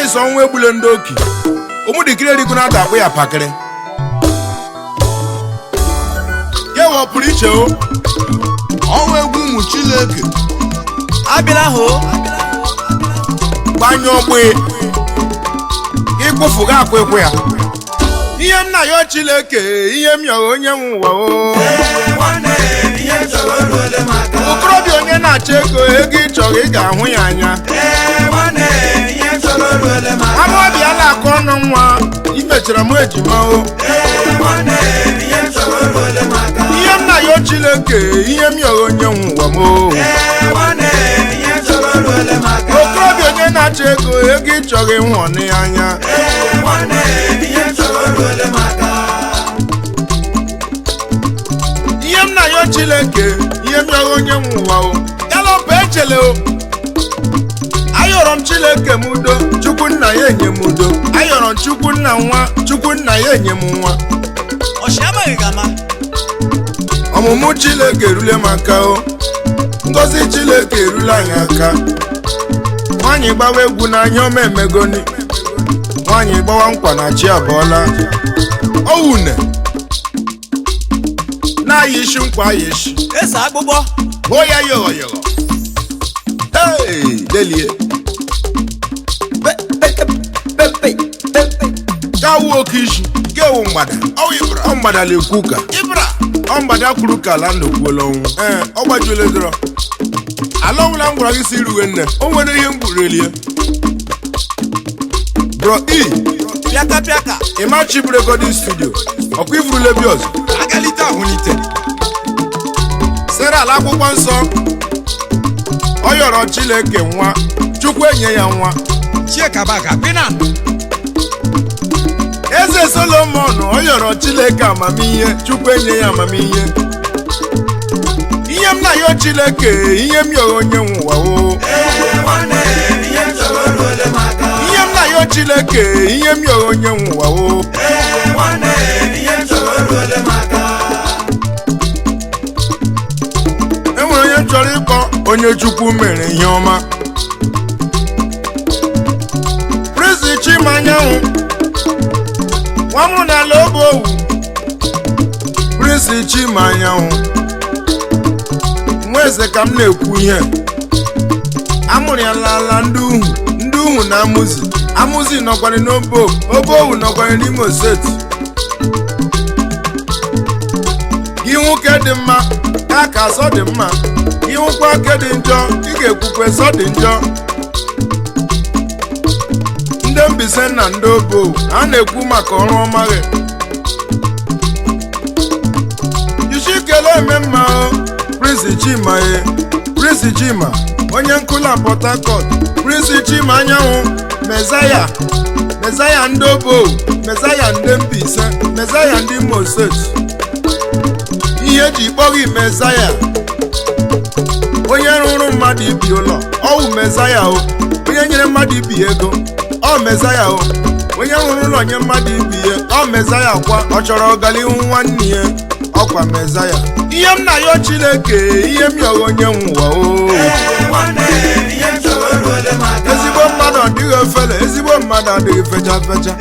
Anyị sọ nwa egbule ndị oki ụmụdikiri erigo na-ata akpụ ya pakịrị ya wepụrụ iche o. Ọnwa egwu ụmụ Chineke. Abịala hụ. Gbanye ọgbụ ịkpụfụ ga akwa ekwe ya. Ihe m na-ayọ Chineke, ihe m yọrọ onye nwe ụwa o. Okorobịa onye na-achọ ego, ego ị chọrọ ị ga-ahụ ya anya. Amaọbịa na-akọ ọnụ nwa imechara m ejima o. Ihe m na-ayọ Chineke, ihe m yọrọ onye nwe ụwa m o. Okorobịa onye na-achọ ego, ego ị chọrọ ịhụ ọnụ ya anya. Ihe m na-ayọ Chineke, ihe m yọrọ onye nwe ụwa o. Galọpụ echele o. Ayọrọ m Chineke m udo, Chukwu nna ya enye m udo. Ayọrọ m Chukwu nna nwa, Chukwu nna ya enye m nwa. Ọchị amaghị gama. Ọmụmụ Chineke erule m aka o. Ngọzi Chineke erule anyị aka. Nwaanyị gbawa egwu n'anya ọma emegoni. Nwaanyị gbawa nkwa na chi abọọla. Owune na-ayị isi nkwa ayị isi. Eze akpụkpọ. Hụ ya yọghọ yọghọ. Hey, delie. Kawu oke isi, kewu mgbada. Ọ mgbada na-ekwu ka. Ọ mgbada kwuru ka ala ndụ kwuola ọnwụ. Ee, ọ gbajuola dọrọ. Ala ọbụla m gwara gị si ruwe nne, o nwere ihe m gburu elie. Bro E, Pịaka pịaka. Ịmachi bụ recording studio, ọkwa ifurule bi ọzọ. Agalite ahụnite. Sere ala akwụkwọ nsọ, ọ yọrọ Chineke nwa, Chukwu enye ya nwa. Chiekabaka pinan. Eze Solomon ọ yọrọ Chineke amamihe, Chukwu enye ya amamihe. Ihe m na-ayọ Chineke, ihe m yọrọ onye nwe ụwa o. Ihe m na-ayọ Chineke, ihe m yọrọ onye nwe ụwa o. E nwere onye m chọrọ ịkọ onye Chukwu mere ihe ọma. Prince Chima Anyanwụ, nwa mụrụ n'ala obe owu. Prince Chima Anyanwụ, nwa eze ka m na-ekwu ihe. Amụrụ ya n'ala ndị uhu, ndị uhu na amụzi. Amụzi nọkwara n'obe owu, obe owu nọkwara n'Imo steeti. Gị nwoke dị mma, ka ka asọ dị mma. Gị nwụkwa ake dị njọ, ị ga-ekwukwe sọ dị njọ. Ndị Mbaise na ndị obo a na-ekwu maka ọrụ ọma gị. Jisie kele eme mma o, Prince Chima e, Prince Chima, onye nkụla Port Harcourt, Prince Chima Anyanwụ, Mezaya, Mezaya ndị obo, Mezaya ndị Mbaise, Mezaya ndị Imo steeti. Ihe eji kpọọ gị Mezaya, onye rụrụ mmadụ ibi ụlọ, ọ wụ Mezaya o. Onye nyere mmadụ ibi ego, ọ Mezaya o. Onye rụrụ ụlọ nye mmadụ ibi ya, ọ Mezaya kwa. Ọ chọrọ ọganihu nwanne ya, ọkwa Mezaya. Ihe m na-ayọ Chineke, ihe m yọrọ onye nwe ụwa o. Ezigbo mmadụ adịghị ofele, ezigbo mmadụ adịghị fecha fecha.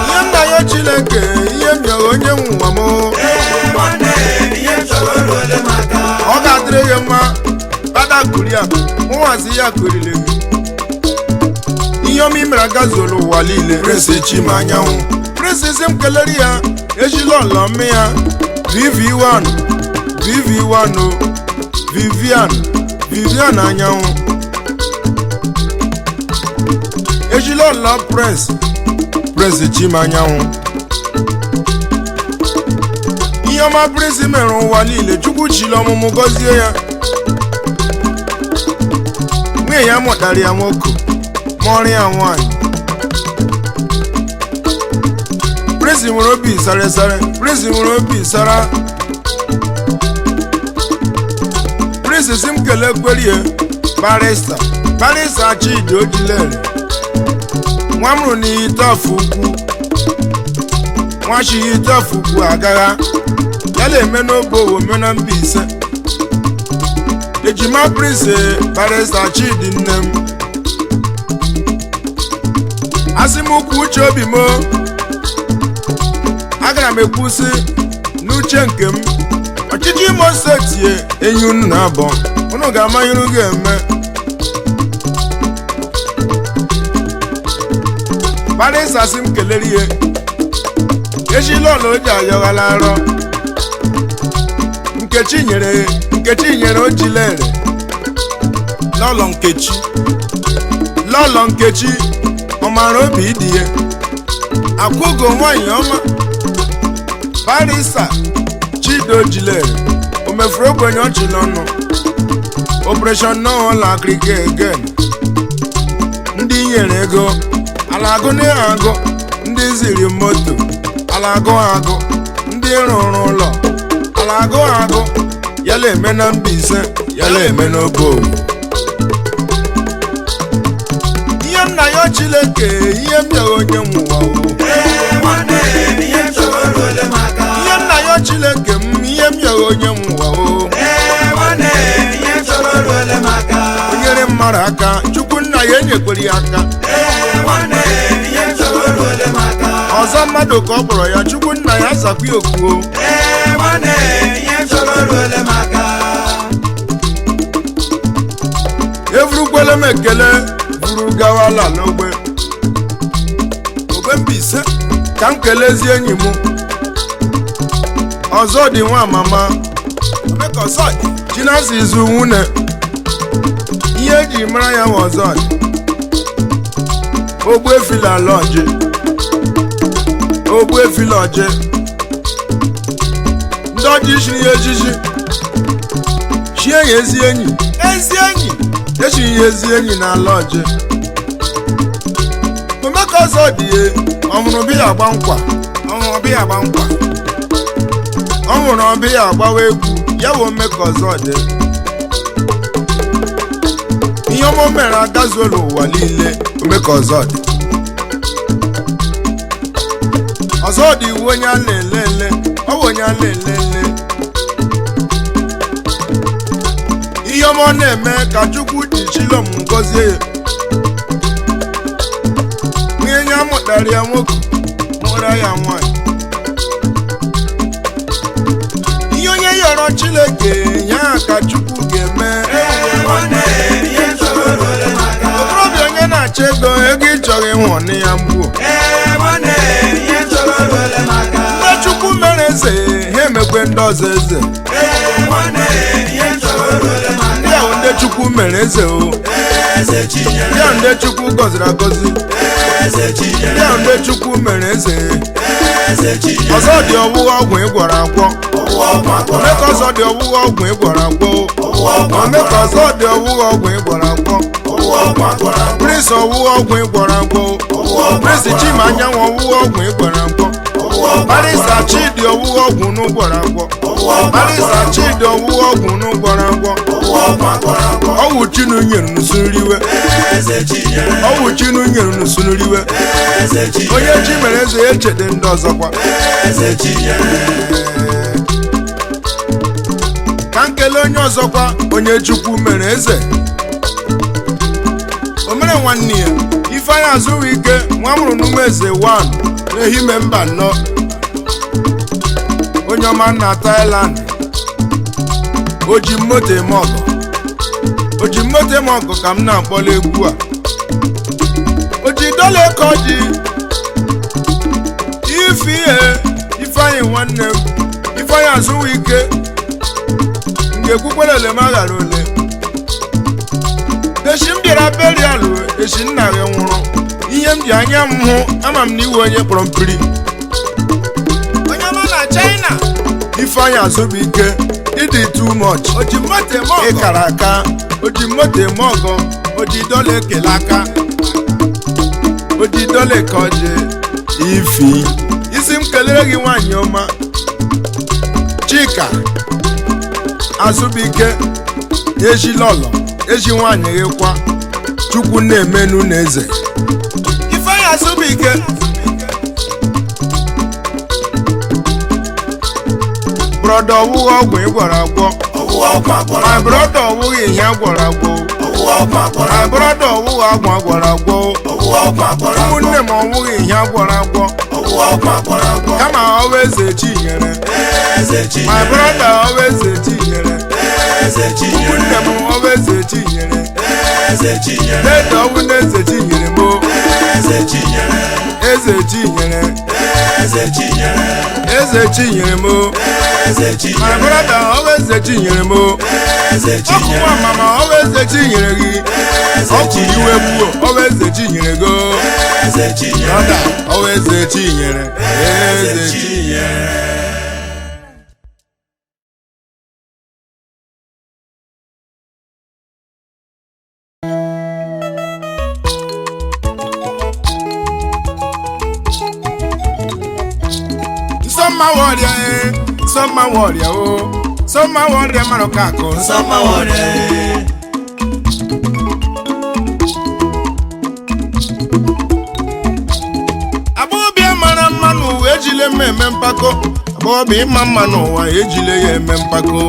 Ihe m na-ayọ Chineke, ihe m yọrọ onye nwe ụwa m o. Ọ ga-adịrị gị mma. Fada kuria, mụnwazi ya kurili gị. Ihe ọma imere agazuola ụwa niile. Prince Chima Anyanwụ, Prince si m kelere ya ejila ọla mmi ya VV1 VV1 o Vivian Vivian Anyanwụ, ejila ọla Prince Prince Chima Anyanwụ. Ihe ọma Prince mere ụwa niile, Chukwu chiri ọmụmụ gọzie ya. Nwunye ya mụtara ya nwoke, mụọrọ ya nwaanyị. Prince nwere obi sara sara, Prince nwere obi sara. Prince si m kelee kwerie barista barista Chidi Ojilere, nwa mụrụ n'Ihiteofu ukwu, nwachi Ihiteofu ukwu agagha ya na-eme n'obe owo eme na Mbaise. Ejima Prince barista Chidi nne m. Asị m ukwu uche obi m, agara m ekwu sị n'uche nke m, ọchịchị Imo Steeti ye enyi unu na abụọ unu ga-ama ihe unu ga-eme. Barịsta sị m kelere ihe echila ọla o ji ayọghala arọ. Nkechi nyere, Nkechi nyere ojilere. Lọlọ Nkechi. Lọlọ Nkechi, ọ mara obi ịdị ya akwụgo nwanyị ọma. Barịsta Chido Jilere o mefuru ogbenye ọchị n'ọnụ. Operation no la agrike again. Ndị nyere ego ala agụ na agụ, ndị ziri moto ala agụ agụ, ndị rụrụ ụlọ ala agụ agụ, yala eme na Mbaise, yala eme n'Obowo. Ihe m na ya Chineke, ihe m bịara onye nwe ụwa o. Ihe m na ya Chineke m, ihe m bịara onye nwe ụwa o. O nyere mmadụ aka, Chukwu nna ya enyekwere ya aka. Ọzọ mmadụ ka ọ kpọrọ ya, Chukwu nna ya zakwa ya oku o. Evurukwele m ekele buru gawala n'ogbe Ogbe Mbaise. Ka m kelezie enyi m ọzọ dị nwa mama. Omeka ọzọ dị. Chinasa izu nwune, ihe eji mara ya nwa ọzọ dị Ogbuefila lọji, Ogbuefila ọjị, ndị ọjị chiri ya ejiji, chie ya ezi enyi, Ezi enyi. Echiri ya ezi enyi na ala ọjị. Omeka ọzọ dị ya ọmụrụ bi ya agba nkwa. Ọnwụ ọbịa agba nkwa. Ọ nwụrụ ọbịa ya agbawa egwu ya bụ Omeka ọzọ dị. Ihe ọma o mere agazuola ụwa niile. Omeka ọzọ dị, ọzọ dị iwu onye a na-ele ele, ọ bụ onye a na-ele ele. Ihe ọma ọ na-eme ka Chukwu ji chilom gọzie ya. Onye ya mụtara ya nwoke, mụra ya nwanyị. Ihe onye yọrọ Chineke ya ka Chukwu ga-eme. Okorobịa onye na-achọ ego, ego ịchọghị ịhụ ọnụ ya mgbu. Ndị Chukwu mere eze, ha emekwe ndị ọzọ eze. Ndị ahụ ndị Chukwu mere eze o, ndị ahụ ndị Chukwu gọziri agọzi, ndị ahụ ndị Chukwu mere eze. Ọzọ dị ọwụwa ọgwụ ịgwọrọ agwọ. Omeka ọzọ dị ọwụwa ọgwụ ịgwọrọ agwọ. Omeka ọzọ dị ọwụwa ọgwụ ịgwọrọ agwọ. Prince ọwụwa ọgwụ ịgwọrọ agwọ. Prince Chima Anyanwụ ọwụwa ọgwụ ịgwọrọ agwọ. Barịsta Chidi ọwụwa ọgwụ n'ụgwọrọ agwọ. Barịsta Chidi ọwụwa ọgwụ n'ụgwọrọ agwọ. Ọwụ Chinu nyere nsu nriwe. Ọwụ Chinu nyere nsu nriwe. Onye chi mere eze ya echede ndị ọzọkwa. Ka nkele onye ọzọkwa, onye Chukwu mere eze, o mere nwanne ya Ifeanyị azụghị ike nwa mụrụ n'ume eze 1 n'ehime mba nnọọ, onye ọma na Thailand. O ji moto eme ọgọ, o ji moto eme ọgọ ka m na-akpọla egwu a. O ji dọla eke ọjị ife ihe. Ifeanyị nwanne m, Ifeanyị azụghị ike m ga-ekwukwere ole m aghara ole. Echi m bịara berialụ echi nna gị nwụrụ, ihe m ji anya m hụ, ama m na iwe onye kpọrọ mpiri. Onye ọma na China. Ifeanyị Azụbụike, ịdị too much. O ji moto eme ọgọ. Ịkara aka. O ji moto eme ọgọ, o ji dọla ekele aka, o ji dọla eke ọjị. Ifi isi m kelere gị nwaanyị ọma, Chika Azụbụike, ezi lọlọ, ezi nwaanyị gị kwa Chukwu na-emenu na eze. Ifeanyị Azụbụike. Brother ọwụghị ọgwụ ịgwọrọ agwọ. My brother ọwụghị ihe agwọrọ agwọ. Ọwụwa ọgwụ agwọrọ My agwọ. brother, ọwụghị ọgwụ agwọrọ agwọ. Ọwụwa ọgwụ agwọrọ agwọ. Ụmụnne m, ọwụghị ihe agwọrọ agwọ. Ọwụwa ọgwụ agwọrọ agwọ. Kama ọwa eze Chinyere. Eze My Chinyere. brother, ọwa eze Chinyere. Eze Chinyere. Ụmụnne m, ọwa eze Chinyere. Eze Chinyere. Ede ọwụ na eze Chinyere mo. Eze Chinyere. Eze Chinyere. Eze Chinyere. Eze Chinyere mo. Eze My Chinyere. brother, ọwa eze Chinyere mo. Eze Ọkụ Chinyere. nwa mama, ọwa eze Chinyere gị. Eze Ọkụ iwe Chinyere. gbuo, ọwa eze Chinyere go. Eze Chinyere. Brother, ọwa eze Chinyere. Eze Eze Chinyere. Chinyere. Nsọmma wọrịa e, nsọmma wọrịa o, nsọmma wọrịa marụ ka akụ. Nsọmma wọrịa e. Agbọghọbịa mara mma n'ụwa ejile mma eme mpako. Agbọghọbịa ịma mma n'ụwa ejile ya eme mpako.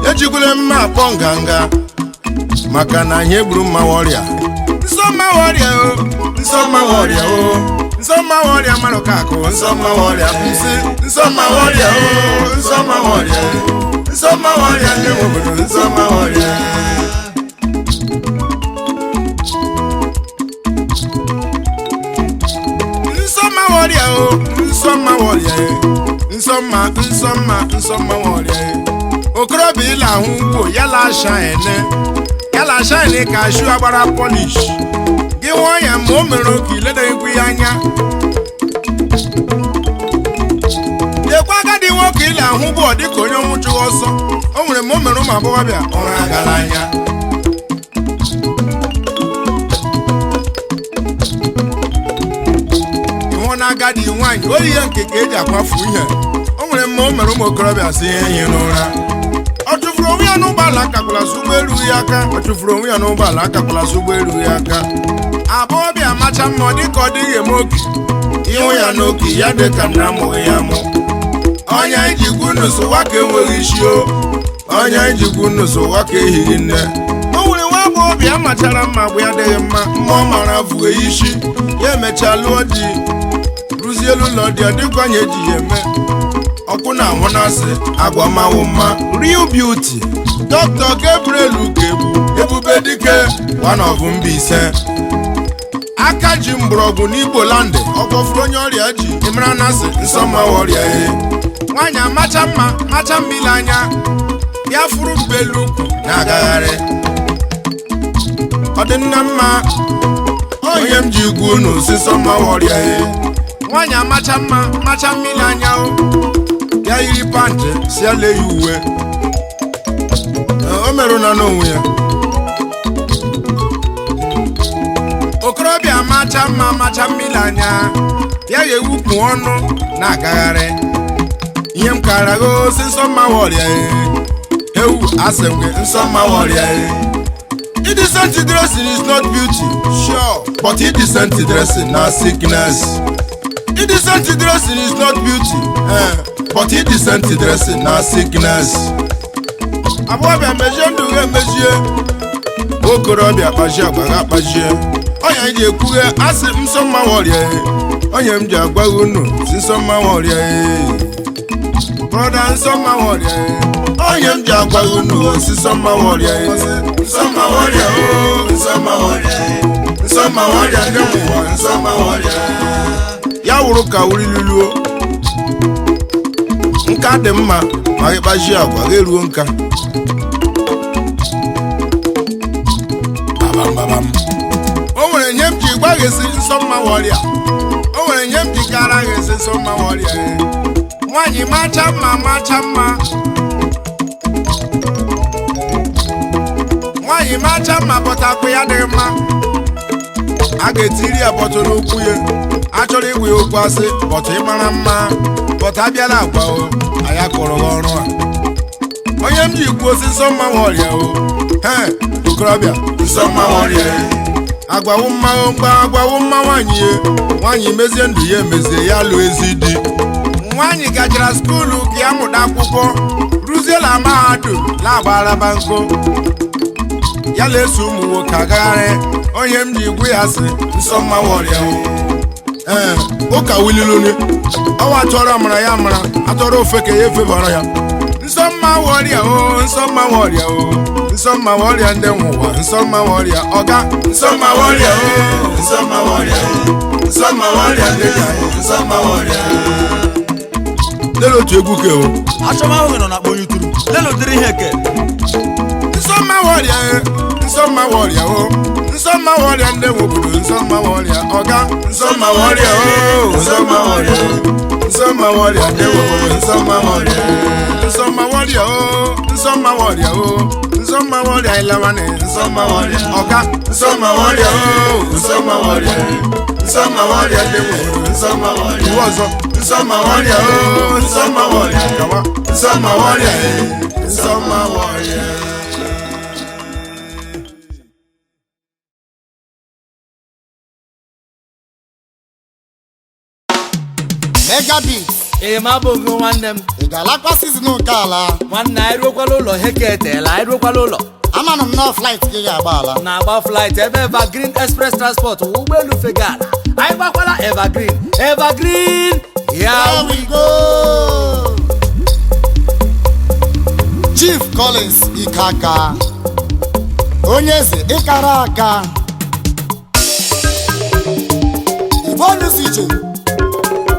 Ejikwule mma akpọ nganga maka na anyị egburu mma ọrịa. Nsọmma ọrịa o, nsọmma ọrịa o, nsọmma ọrịa marụ ka akụ. Nsọmma ọrịa nsị, nsọmma ọrịa o, nsọmma ọrịa, nsọmma ọrịa ndị nwe obodo, nsọmma ọrịa. Nsọmma ọrịa o, nsọmma ọrịa e, nsọmma, nsọmma, nsọmma ọrịa e. Okorobịa ịla ahụ ugbo ya la shine, ya la shine ka shu agbara polish. Gị hụọ ya ma o mere oke iledaghịkwu ya anya. Lekwa agadi nwoke ịla ahụ ugbo ọ dịka onye nwụchụghị ọsọ. O nwere ma o mere ụmụ agbọghọbịa ụra agala anya. Ịhụ na agadi nwaanyị o ihe nke ka eji akwafu ihe. O nwere mma o mere ụmụ okorobịa si ihe ihe n'ụra. Ọ chụfuru onwe ya n'ụgbọala akakwala sụ ụgbọelu ya aka. Ọ chụfuru onwe ya n'ụgbọala akakwala sụ ụgbọelu ya aka. Agbọghọbịa macha mma ọ dịka ọ dịghị eme oke. Ịhụ ya n'oke ya dị ka m na amụghị ya mụ. Ọnya ijikwu n'ụsụwa ka enweghị isi o. Ọnya ijikwu n'ụsụwa ka ehighị nne. O nwere nwa agbọghọbịa machara mma bụ ya adịghị mma mma ọ mara fue isi ya emechaa lụọ di, rụzie elu ụlọ dị, ọ dịkwa anya eji ya eme ọkwụ na ahụ na-asị agwa mawụ mma. Real beauty. Dr. Gabriel Ukegbu, ebube dike one of Mbaise, aka ji mgbọrọgwụ n'Igbo landị, ọkpọfuru onye ọrịa ji ịmara na asị nsọmma ọrịa e. Nwaanyị amacha mma macha mmiri anya ya furu mbelu ukwu na-agagharị. Ọ dị nna mma onye m ji gwu unu si nsọmma ọrịa e. Nwaanyị amacha mma macha mmiri anya o, ya yiri pantị si ya lee ya uwe. O merụna n'onwe ya. Okorobịa macha mma macha mmiri anya ya ga-ewupụ ọnụ na-agagharị. Ihe m kara go si nsọ mma ọrịa e. Ewu, asị m gị nsọ mma ọrịa e. Indecent dressing is not beauty, sure, but indecent dressing na sickness. Indecent dressing is not beauty, eh, but indecent dressing na sickness. Agbọghọbịa mejie ndụ gị emejie, okorobịa kpajie agwa gị akpajie. Ọnya ji ekwughe asị nsọ mma ọrịa e. Onye m ji agwa gị unu si nsọ mma ọrịa e. Brother, nsọ mma ọrịa e. Onye m ji agwa gị unu si nsọ mma ọrịa e. Nsọ mma ọrịa o, nsọ mma ọrịa e. Nsọ mma ọrịa ndị ụwa, nsọ mma ọrịa e. Ya wụrụ ka wuriluluo nka dị mma ma gị kpajie agwa gị eruo nka. Babam. O nwere ihe m ji gwa gị sị nsọ mma ọrịa. O nwere ihe m ji kara gị sị nsọ mma ọrịa e. Nwaanyị macha mma macha mma, nwaanyị macha mma pụtakwu ya dị mma, a ga-etiri ya bọtụ n'ukwu ya. Achọrọ igwe ya okwu asị bọtụ ịmara mma bọtụ abịala agwa o anyị akọrọ gị ọrụ a. Onye m ji kwuo sị nsọ mma ọrịa o, he okorobịa, nsọ mma ọrịa e. Agwawu mma mgba agwawu mma nwaanyị ye nwaanyị mezie ndụ ya emezie ya lụọ ezi di. Nwaanyị gachara skuulu ka ya mụta akwụkwọ, ruziela mahadum na-agbaraba nkụ. Ya na-eso ụmụ nwoke agagharị. Onye m ji gwu ya sị nsọ mma wọrịa o. Ee, ụka wuliluni ọnwa tụọrọ amara ya amara atọrọ ofe ka ya efebara ya. Nsọ mma wọrịa o, nsọ mma wọrịa o, nsọ mma wọrịa ndị nwe ụwa, nsọ mma wọrịa ọga, nsọ mma wọrịa o, Nsọ mma wọrịa o, nsọ mma wọrịa ndị dị anyị, nsọ mma wọrịa. Lele otu egwu ke o. Achọm ahụghị nọ na akpọ onye uturu. Lele ụdịrị ihe eke. Nsọ mma wọrịa e, nsọ mma wọrịa o, nsọ mma wọrịa ndị nwe obodo, nsọ mma wọrịa ọga, nsọ mma wọrịa o, Nsọ mma wọrịa o, nsọ mma wọrịa ndị nwe obodo, nsọ mma wọrịa, nsọ mma wọrịa o, nsọ mma wọrịa o, nsọ mma wọrịa ịlawanị, nsọ mma wọrịa ọga, nsọ mma wọrịa o, nsọ mma wọrịa, nsọ mma wọrịa ndị nwe obodo, nsọ mma wọrịa. Iwu ọzọ. Nsọ mma wọrịa o, nsọ mma wọrịa, gawa. Nsọ mma wọrịa e, nsọ mma wọrịa. Megabit. Ee, ma abụghị nwanne m. Ị ga-alakwa season nke ala? Nwanne, anyị ruokwala ụlọ, heke eteela anyị ruokwala ụlọ. Amanụ m nọọ flight gị ga-agba ala. Na-agba flight ebe Evergreen Express Transport wụ ụgbọelu fega ala. Anyị gbakwala Evergreen, Evergreen ya. Here we go. Chief Collins Ikaka, onye eze ịkara aka, Ibonus ije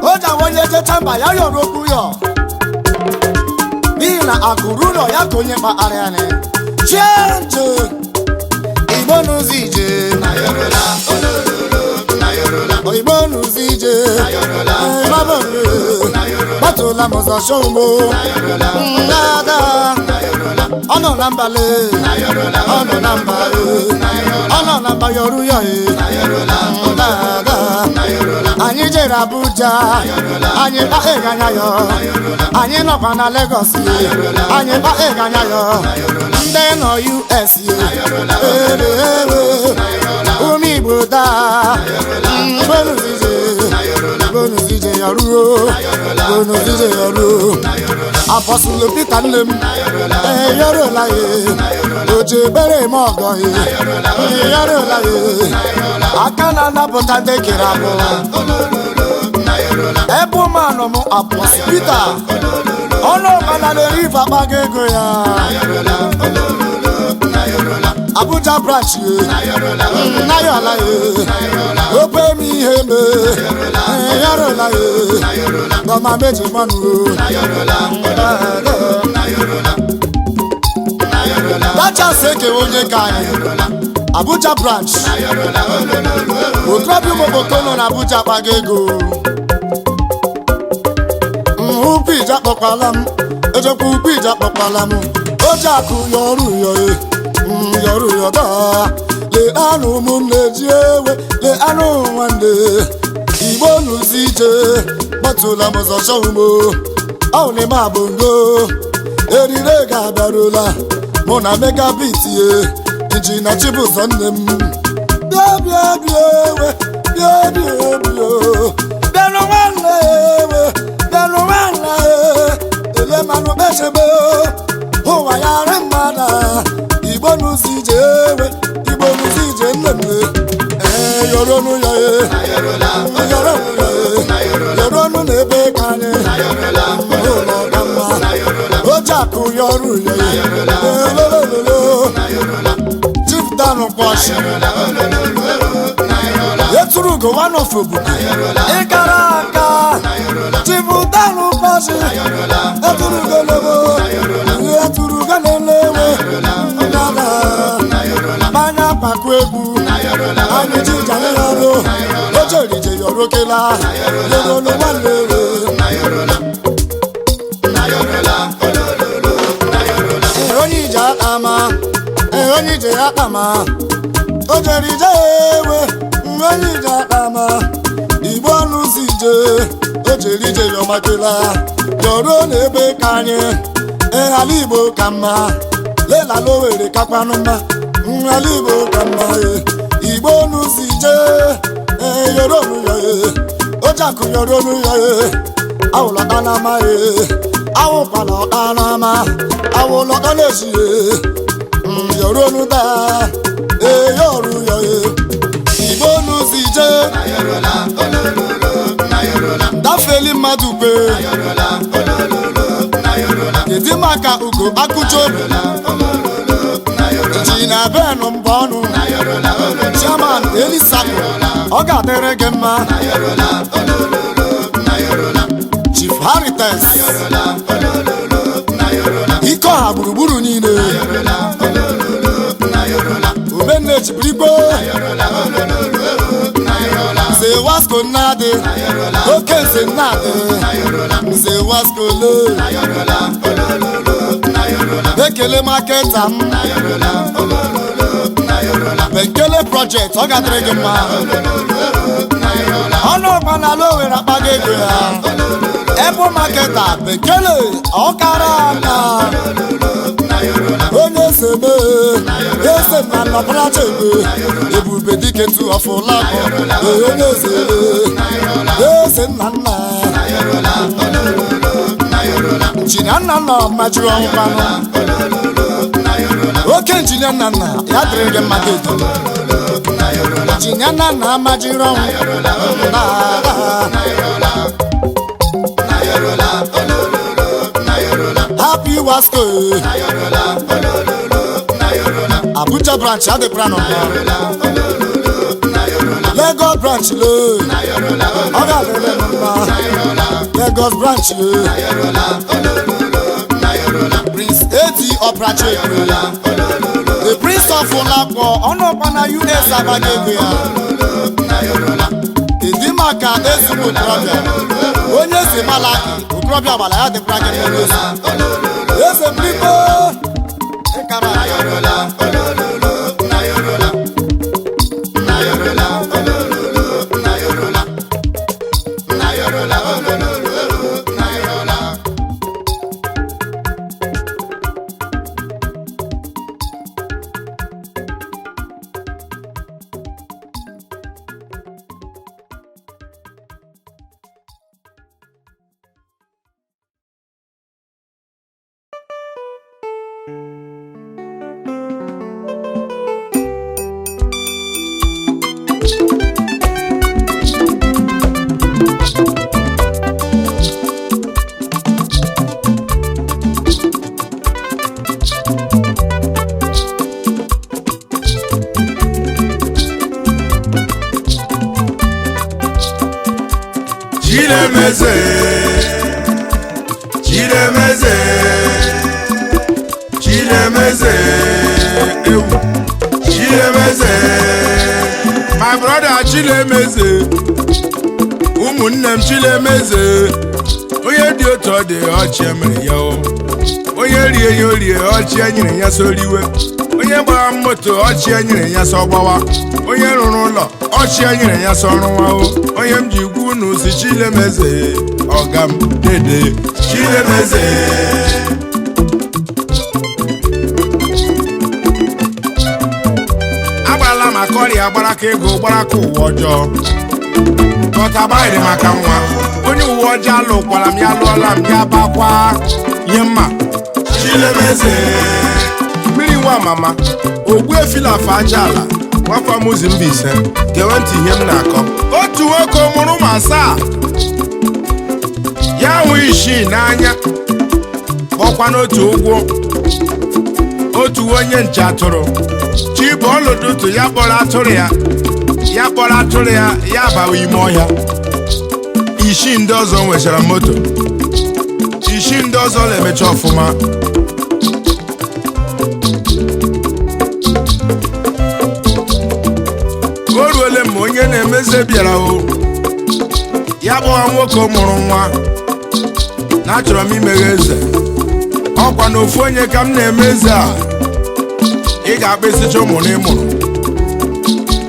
o ji awa onye jecha mba ya yọrọ okwu yọ n'ihi na akụrụ ụlọ ya ka onye kpakpara ya ni chie nche Ibonus ije Ibonus ije gbatụla m ụzọ shombo ndada. Ọ nọ na mbale, ọ nọ na mbale, ọ nọ na mba yọrụ ya e ndada. Anyị jere Abuja, anyị kpa ịganya yọ, anyị nọkwa na Lagos, anyị kpa ịganya yọ, ndị nọ US ere ewe ụmụ Igbo daa. Bonuzije, bonuzije yọruo, bonuzije yọruo. Apọsụlụ Pita nne m eyọrọla ye, oji ebere eme ọgọ ye, eyọrọla ye, aka na-anapụta ndị kere abụ ebe ụmanụ m. Apọsụ Pita ọnụ ọbala na-eri ife akpago ego ya. Abuja branch ye nayọla ye, ope m ihe me yarọla ye, gọma meji mọnụ o. Dachas ekewe onye ka anyị Abuja branch, okorobịa ụmụboko nọ na Abuja akpago ego. Ukwu ije akpọkwala m, ejekwa ukwu ije akpọkwala m, oji akụ yọrụ yọ e yọrụ yọda. Lee anụ ụmụnne ji ewe, lee anụ nwanne Igbo n'ụzọ ije gbatụla m ụzọ chọumo ọwụnime abụngo erire ga-abịarula mụ na Megabit ye injinia Chibụzọ nne m. Bịa bịa bịa ewe, bịa bịa bịa bịanụ nwanne ewe, bịanụ nwanne elemanụ kpechebe ụwa ya rị mmadụ. Igbo n'ụzọ ije ewe, Igbo n'ụzọ ije nne m. Ee, yọrọnụ ya e, yọrọnụ ya e, yọrọnụ n'ebe ka anyị ụlọ ka mma oji akụ yọrụ ya e elolololo. Chief Dan Kwashi eturu ugo one of obodo ịkara aka. Chief Dan Kwashi eturu ugo lobo, eturu ugo lelewe ndada mmanya kpakụ egwu anyị ji ije anyị yọrụ oche orije yọrụ kela lelolu nwanne. Ee, onye ije akpama. Ee, onye ije akpama, o jere ije ewe. Onye ije akpama, Igbo ọnụzi ije o jere ije yọmakela yọruo n'ebe ka anyị. Ee, ala Igbo ka mma, lelala Owere kakwanụ mma. Ala Igbo ka mma e. Igbo ọnụzi ije. Ee, yọrọnụ ya e, ojakụ yọrọnụ ya e, awụlọta n'ama e, awụkwala ọta n'ama, awụlọta n'ezi e. Yọrọ daa ee yọrụ yọ ee Igbo n'ụzọ ije dafeli mmadụ kwe kedu maka ugo akụcha obi ji na benụ mbọ ọnụ chairman Elisaku ọ ga-adịrị gị mma Chief Harites ike ọha gburugburu niile omenne chibirigbo Nze Wasco Nnadị oke Nze Nnadị Nze Wasco le ekele maketa m Bekele project ọ ga-adịrị gị mma ọnụ ọgba n'ala Owerri akpago ego ya ebe maketa Bekele ọkara aka onye eze mee eze na nnọbaracha egbe ebube dike tu ọfụlakọ onye eze eze nna nna njinia nna nna majiri ọnwụkwanụ oke njinia nna nna ya dịrị gị mma dedo njinia nna nna majiri ọnwụ Happy Wasco Abuja branch adịkwara nọ Lagos branch le ọ ga-adịrị m mma Lagos branch le Prince Eti Oprachekwe the Prince of Olakpo ọnụọkpa na US abaghị ego ya kedu maka ezigbo okorobịa onye eze Malaki okorobịa gbara ya dịkwara gị mma eze eze mlikpo ịkara Chinemeze, Chinemeze, Chinemeze, ewu, Chinemeze, my brother Chinemeze, ụmụnne m Chinemeze, onye dị otu ọ dị ọchị emere ya o, onye rie ya orie ọchị enyere ya soriwe, onye gbara moto ọchị enyere ya sọ gbawa, onye rụrụ ụlọ ọchị enyere ya sọ rụwa o, onye m ji gwu unu si Chinemeze, ọga m dede Chinemeze. Agbarala maka ọrịa gbaraka ego gbaraka ụwa ọjọọ kọtabaịrị maka nwa onye uwe ọjọọ alụkwara m ya lụọla m ya bakwa nye mma Chinemeze. Mmiri nwa mama ogbuefilafa aja ala nwafamuzi Mbaise gewe ntị ihe m na-akọ. Otu nwoke mụrụ ụmụ asaa ya hụ isii n'anya kpọkwa n'otu ụkwụ otu onye nche atụrụ chibụọlụdụtụ ya kpọrọ atụrụ ya ya kpọrọ atụrụ ya ya bawa ime ọhịa. Isii ndị ọzọ nwechara moto, isii ndị ọzọ na-emecha ọfụma. O ruole mgbe onye na-emeze bịara o ya kpọwa nwoke mụrụ nwa na achọrọ m imeghe eze ọkwa na ofu onye ka m na-eme eze a. Ị ga-akpịsịcha ụmụ na ịmụrụ,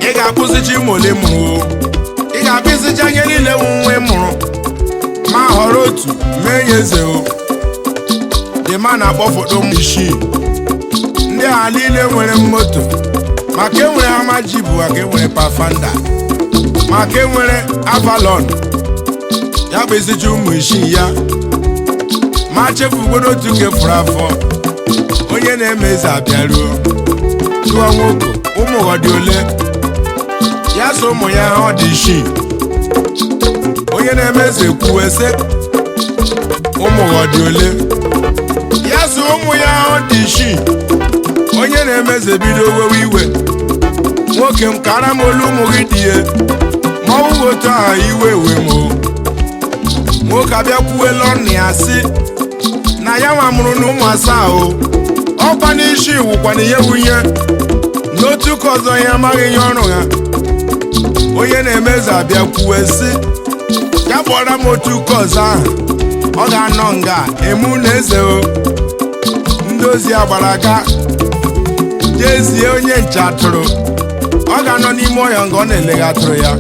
ị ga-akpụsịcha ụmụ ole mụrụ o, ị ga-akpịsịcha ihe niile wụ nwa ị mụrụ ma họrọ otu mee ya eze o. Dị ma na-akpọ foto m isii ndị a niile nwere moto maka enwere Hama Jeep, maka enwere Pathfinder, maka enwere Avalon. Ya bụ esicha ụmụ isii ya ma chefugodo otu kefuru afọ onye na-eme eze abịaruo. Jụọ nwoke, ụmụ ọ dị ole? Ya so ụmụ ya ọ dị isii. Onye na-eme eze kwuwe sị, ụmụ ọ dị ole? Ya so ụmụ ya ọ dị isii. Onye na-eme eze bido wewe iwe. Nwoke m, kara m olu ụmụ gị dị ye, ma ọ bụghị otu aha, iwe ewe m o. Nwoke abịakwuwela ọnụ ya sị na ya nwa mụrụ na ụmụ asaa o, ọkwa n'isi wụkwana ihe wunye n'otu ka ọzọ, ya amaghị ihe ọrụ ha. Onye na-emeze abịa kwuwe sị ya kpọrọ m otu ka ọzọ ahụ ọ ga-anọ nga emu na eze o. Ndị ozi agbara aga jezie onye nche atụrụ, ọ ga-anọ n'ime ọhịa nga ọ na-elegha atụrụ ya.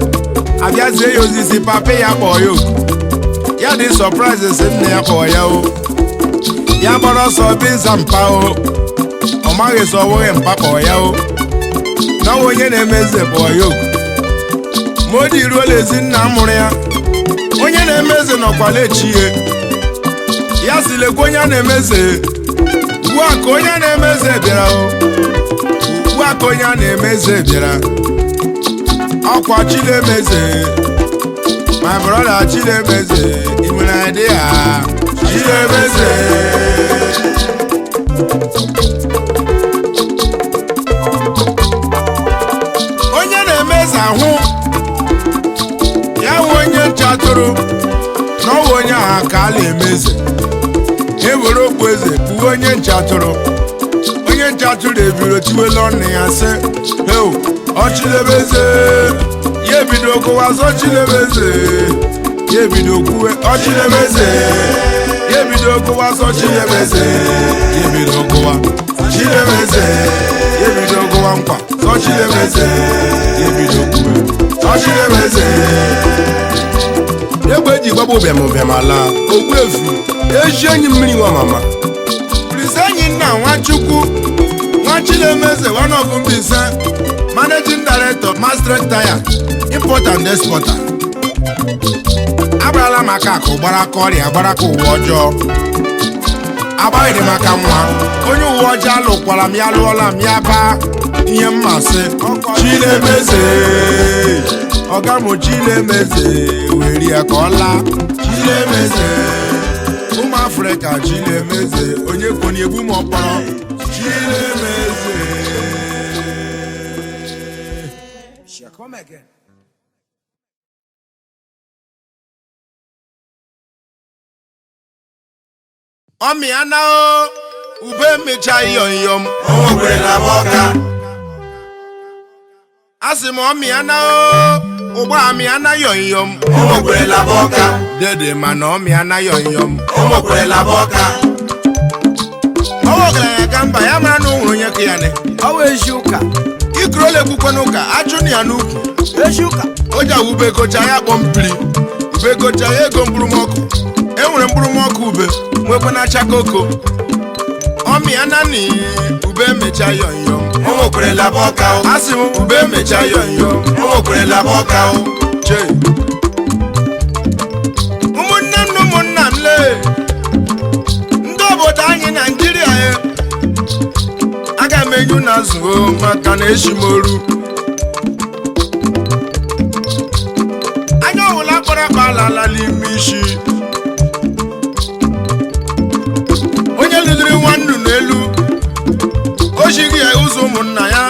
Abịazie ya ozizi, papa ya kpọọ ya oku. Ya dị surprise sị nna ya kpọọ ya o. Ya gbara ọsọ biza mpa o, ọ maghị sọ ọwụghị mpa kpọọ ya o, na ọwụ onye na-eme eze kpọọ ya oku. Ma o dị ruola ezi nna mụrụ ya, onye na-eme eze nọkwala echi ya. Ya si lekwa onye a na-eme eze ugbu a, ka onye na-eme eze bịara o. Ugbu a ka onye a na-eme eze bịara. Ọkwa Chinemeze, my brother Chinemeze, ị nwere idea? Chinemeze. Onye na-eme eze ahụ ya nwe onye nche atụrụ na ọwụ onye ahụ ka a na-eme eze. E were okpu eze kpuwe onye nche atụrụ. Onye nche atụrụ ebiro tiwela ọnụ ya sị, "Heu, ọchịlebeze!" Ya ebido kụwa sọ Chilebeze. Ya ebido kwuwe ọchịlebeze. Ya ebido kụwa sọ Chilebeze. Ya ebido kụwa Chilebeze. Ya ebido kụwa nkwa sọ Chilebeze. Ya ebido kwuwe ọchịlebeze. Egbe eji gbagba ụbịam ụbịam ala ogbu efu ezi enyi mmiri nwa mama. Prince Enyi nna Nwachukwu Nwachilemeze, one of Mbaise, managing director, Master Tire import and exporter. Agbarala maka akụ gbara aka ọrịa gbara aka ụwa ọjọọ, agbaghịrị maka nwa onye uwe ọjọọ alụkwara m ya, lụọla m ya baa ihe mmasị. Chilemeze, ọga m, Chilemeze, were ya ka ọ laa. Chilemeze, ụmụ Afrịka, Chilemeze, onye kwonye egbu m ọkpọrọ Chilemeze. Come again. Ọmịana o, ube mecha yọm yọm. Asị m ọmịana o, ụgbọ amịana yọm yọm. Dede mana ọmịana yọm yọm. Ọwọ́ ọgaranya ka mba ya mara na o nwere onye ka ya ne. Ọ wụ ezi ụka. Ikorola ekwukwe n'ụka achụ na ya n'ukwu. Ezi ụka. O ji awụ ube gocha ya kpọ mpiri ube gocha ya ego mkpụrụmọkụ. E nwere mkpụrụmọkụ ube nwekwe na acha koko. Ọmịa nani ube mecha yọm yọm. Asị m ube mecha yọm yọm. Chee. Ụmụnne m na ụmụnna m, lee ndị obodo anyị Naijiria e, aga m enyu na nzuo maka na eshi m oru anya ọwụla kpọrọ akpa alala n'ime isi. Onye lụdiri nwa nnụnụ elu o jighị ya ụzọ ụmụnna ya.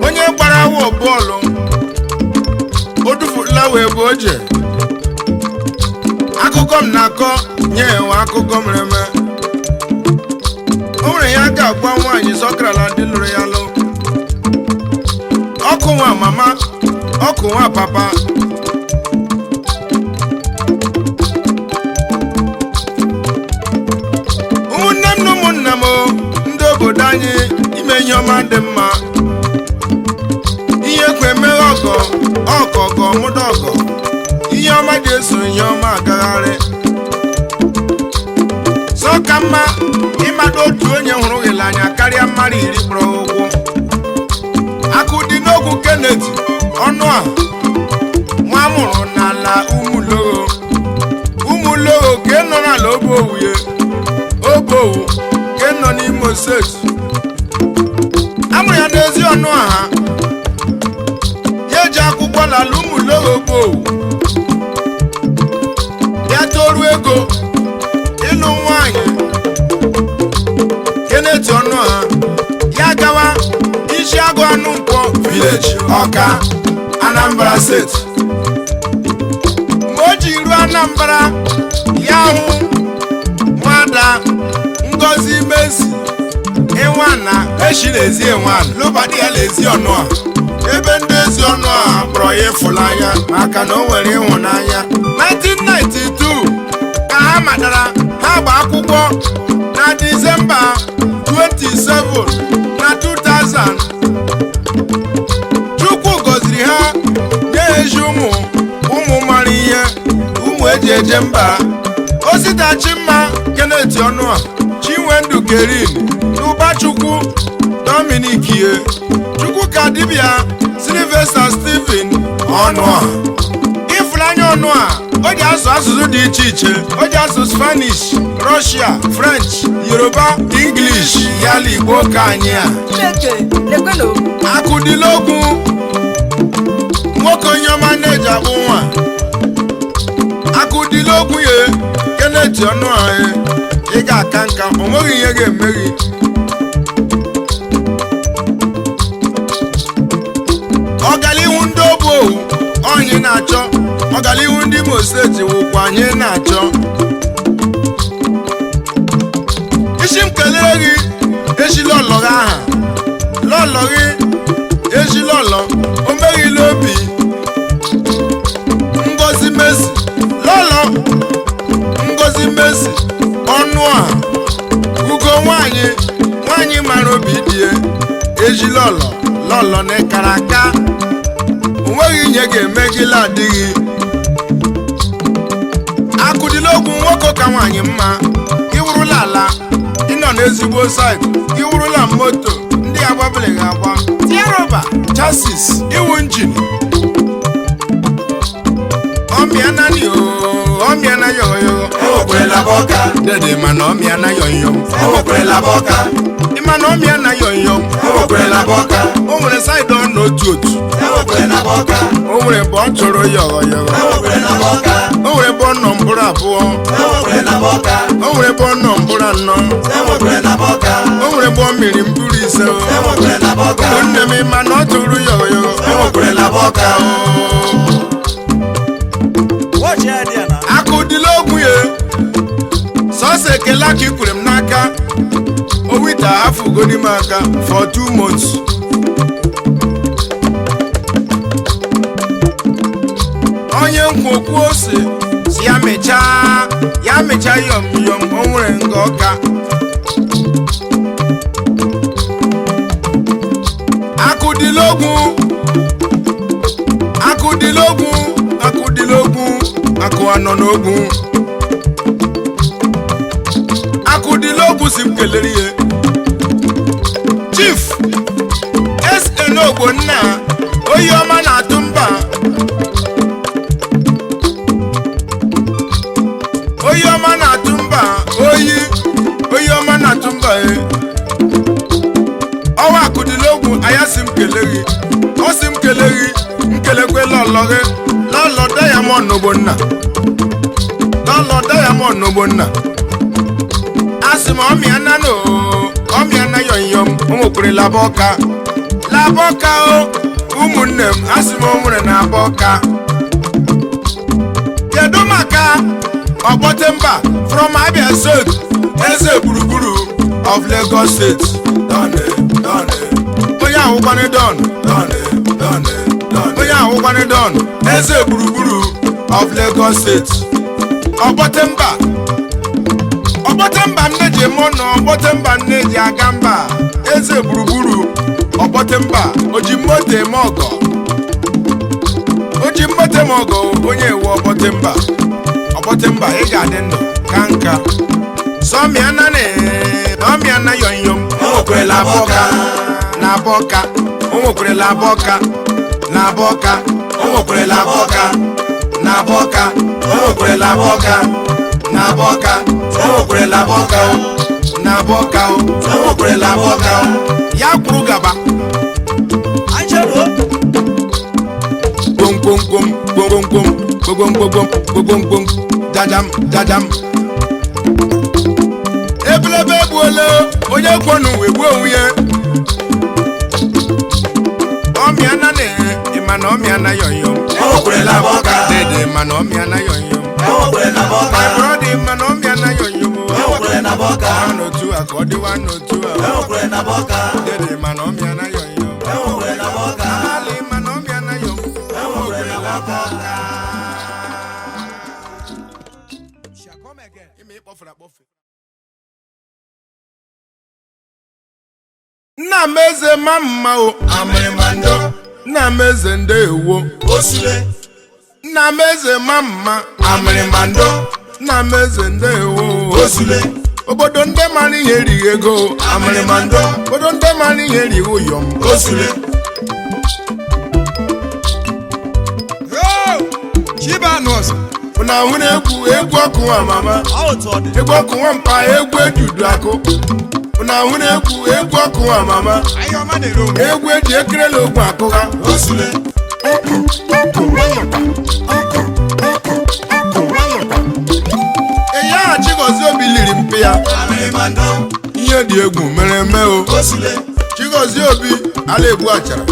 Onye gbara awọ bọọlụ o dufula wee bụ oje. Akụkọ m na-akọ nye enwe akụkọ mere eme. O nwere ya ga-agwa nwaanyị zọkarala ndị lụrụ ya lụ ọkụ nwa mama, ọkụ nwa papa. Ụmụnne m na ụmụnna m, ndị obodo anyị, ime ihe ọma dị mma. Ihe kwe emeghe ọgọ ọgọ ọgọ mụda ọgọ. Ihe ọma dị eso ihe ọma agagharị sọ ka mma ịmado otu onye hụrụ gị n'anya karịa mmadụ 10 kpọrọ ụgwọ. Akụ dị n'ogwu Kenneth ọnụ a nwa mụrụ n'ala Umulogho, Umulogho ke nọ n'ala Obowu ye Obowu ke nọ n'Imo Steeti. Ọnụọha ya eji akwụkwọ n'ala Ụmụlogogbo ya toruo ego ịlụ nwanyị. Kenneth Ọnụọha ya gawa isi agụ anụ nkwọ village, Ọka, Anambra Steeti. Mgbe o ji ruo Anambra, ya hụ nwada Ngozi Mesi ịnwana eshi n'ezi enwana lụbadị ya n'ezi Ọnụọha, ebe ndị ezi Ọnụọha kpọrọ ya ịfụnanya maka na o nwere ịhụnanya. 1992 ka ha matara, ha gba akwụkwọ na Disemba 27 na 2000. Chukwu gọziri ha, nye ha ezi ụmụ, ụmụ mara ihe, ụmụ eji eje mba: Ositachimma Kenneth Ọnụa, Chinwendu Kerin, Ụbachukwu Dominic, ye Chukwuka dibia, Sylvester Stephen Ọnụa. Ịfụnanya Ọnụa, o ji asụ asụsụ dị iche iche. O ji asụ Spanish, Russia, French, Yoruba, English, yala Igbo ka anyị a. Chineke lekwenụ. Akụdịlogwu, nwoke onye ọma na-eji akpụ nwa akụdịlogwu ye. Kenneth Ọnụọha, ị ga-aka nka, o nweghị ihe ga-eme gị. Ọganihu ndị obu ohu onye na-achọ, ọganihu ndị Imo Steeti wụkwa anyị na-achọ. Isi m kelere gị ezi lọlọ gị, aha lọlọ gị, ezi lọlọ o meghịla obi, Ngozi Mesi, lọlọ Ngozi Mesi ọnụ a, ugo nwanyị, nwanyị mara obi dị ya. Ezi lọlọ, lọlọ na ịkara aka, o nweghị ihe ga-eme gị adịghị. Akụdịlogwu, nwoke ka nwaanyị mma. Iwurula ala, ịnọ n'ezigbo site, iwurula moto ndị agbabeleghị agba, tie rọba chassis, iwu engine ọmịa nani o ọmịa na yọyọ. Enwekwere bọka. Dede mana ọmịa na yọyọ. Enwekwere bọka. Ịma na ọmịa na yọyọ. Enwekwere bọka. O nwere side ọ na otu otu. Enwekwere bọka. O nwere ebe ọ chọrọ yọghọ yọghọ. Enwekwere bọka. O nwere ebe ọ nọ mbụrụ abụọ. Enwekwere bọka. O nwere ebe ọ nọ mbụrụ anọ. Enwekwere bọka. O nwere ebe ọ mịrị mkpụrụ ise. Enwekwere bọka. Ụmụnne m, ịma na ọ tụrụ yọghọ yọghọ. Enwekwere bọka. Watch ya there na. Akụdịlogwu ye, sọsọ ekele aka ikwere m n'aka owita afụgo n'ime aka for 2 months. Onye nkwokwu ose si ya mechaa, ya mechaa yọm yọm. O nwere nga ọka. Akụdịlogwu, akụdịlogwu, akụdịlogwu, akụ anọ n'ogwu. Akụdịlogwu si m kelere ihe Chief Sn Ogbonna, oyi ọma na-atụ mba, oyi ọma na-atụ mba, oyi, oyi ọma na-atụ mba e. Ọwa akụdịlogwu anya si m kele gị, ọ sị m kele gị, nkelekwe lọlọ gị, lọlọ Diamond Ogbonna, lọlọ Diamond Ogbonna. Asị m ọmịa na no ọmịa na yọnyọm. O nwekwere laba ọka, laba ọka o. Ụmụnne m, asị m o nwere na aba ọka. Kedu maka Ọgbọtemba from Abia State, eze gburugburu of Lagos State? Done, done. Onye ahụkwanị don. Done, done, done. Onye ahụkwanị don, eze gburugburu of Lagos State, Ọgbọtemba, Ọgbọtemba, nne ji eme ọnụ, Ọgbọtemba, nne ji aga mba, eze gburugburu Ọgbọtemba, oji moto eme ọgọ, oji moto eme ọgọ, onye ewu Ọgbọtemba, Ọgbọtemba, ị ga-adị ndụ ka nka sọmịa na ọmịa na yọnyọm. O nwekwara abọka na abọka, o nwekwara abọka na abọka, O nwekwara abọka na abọka, o nwekwara abọka na abọka, o nwekwara abọka na abọka. O nwekwara abọka. Ya kwuru gaba. Gwomgwom gwomgwom gwomgwom gwomgwom jajam jajam. Ebelebe egbuola onye kwọnụ wee gbuo onwe ya. Ọmịa na na ịma na ọmịa na yọnyọm. Enwekwerela m ọka. Dede ma na ọmịa na yọnyọm. Enwekwerela m ọka. My brother ma na ọmịa na yọnyọm. Enwekwerela m ọka. Wa n'otu a ka ọ dịwa n'otu a. Enwekwerela m ọka. Dede ma na ọmịa na yọnyọm. Enwekwerela m ọka. Ali ma na ọmịa na yọm. Enwekwerela m ọka. Ime ịkpọfere akpọfe. Nna m eze ma mma o. Amịrịmando. Nna m eze ndeewo. Osule. Nna m eze ma mma. Amịrịmando. Nna m eze ndeewo. Osule. Obodo ndị mara ihe erighị ego. Amịrịmando. Obodo ndị mara ihe erighị ụyọm. Osule. Na ahụ na-egwu egwu ọkụ nwa mama. Egwu ọkụ nwa mpa, egwu ejudu akụ. Na ahụ na-egwu egwu ọkụ nwa mama. Egwu eji ekerela ogwu akụ ha. Osule. Eya, Chigozie Obi liri mpi ya. Amịrịmando. Ihe dị egwu mere eme o. Osule. Chigozie Obi ala egbu achara,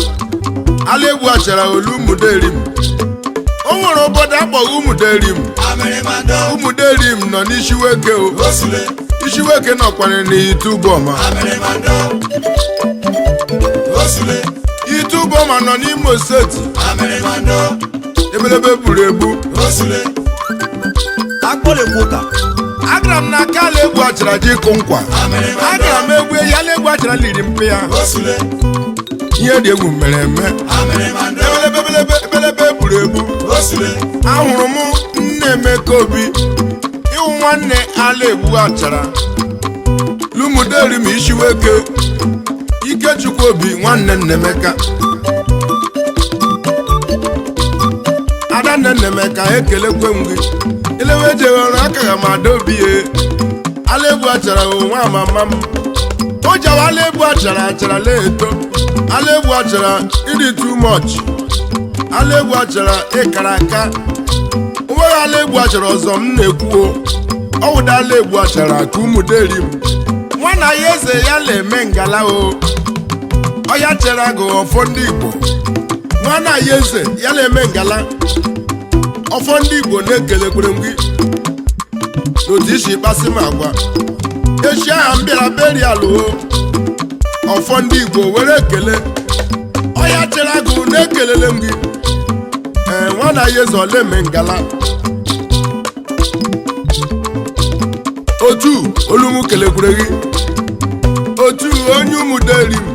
ala egbu achara olu ụmụderim. O nwere obodo akpọghị Ụmụderim. Amịrịmando. Ụmụderim nọ n'Ishiweke o. Osule. Ishiweke nọkwara n'Itubọma. Amịrịmando. Osule. Itubọma nọ n'Imo Steeti. Amịrịmando. Ebelebe buru ebu. Osule. Agara m na aka ala egwu achara ji ịkụ nkwa. Agara m egwu ya ala egwu achara liri mpe ya. Osule. Ihe dị egwu mere eme. Amịrịmando. Ebelebe ebelebe ebelebe buru ebu. Osule. Ahụrụ m nne Emeka Obi ịwụ nwanne ala egbu achara lumuderi m Ishiweke. Ikechukwu Obi nwanne Nnemeka, adanne Nnemeka, ekelekwe m gị. Elewe ejeghere aka ga m ada obi ye ala egbu achara onwe amama m. O jawa ala egbu achara achara na-eto ala egbu achara ịdị too much. Ala egwu achara ịkara aka onweghị ala egwu achara ọzọ m na-ekwuo. Ọ wụda ala egwu achara ka ụmụderi m nwana ya eze ya na-eme ngala o. Ọya chere agụ ọfọ ndị Igbo. Nwana ya eze ya na-eme ngala ọfọ ndị Igbo na-ekelekwere m gị n'otu isi kpasị m agwa echi aha m bịara berial o. Ọfọ ndị Igbo were ekele ọya chere agụ na-ekelele m gị. Ee, nwana ya eze ọla eme ngala otu olumu kelekwere gị otu onye ụmụderi m.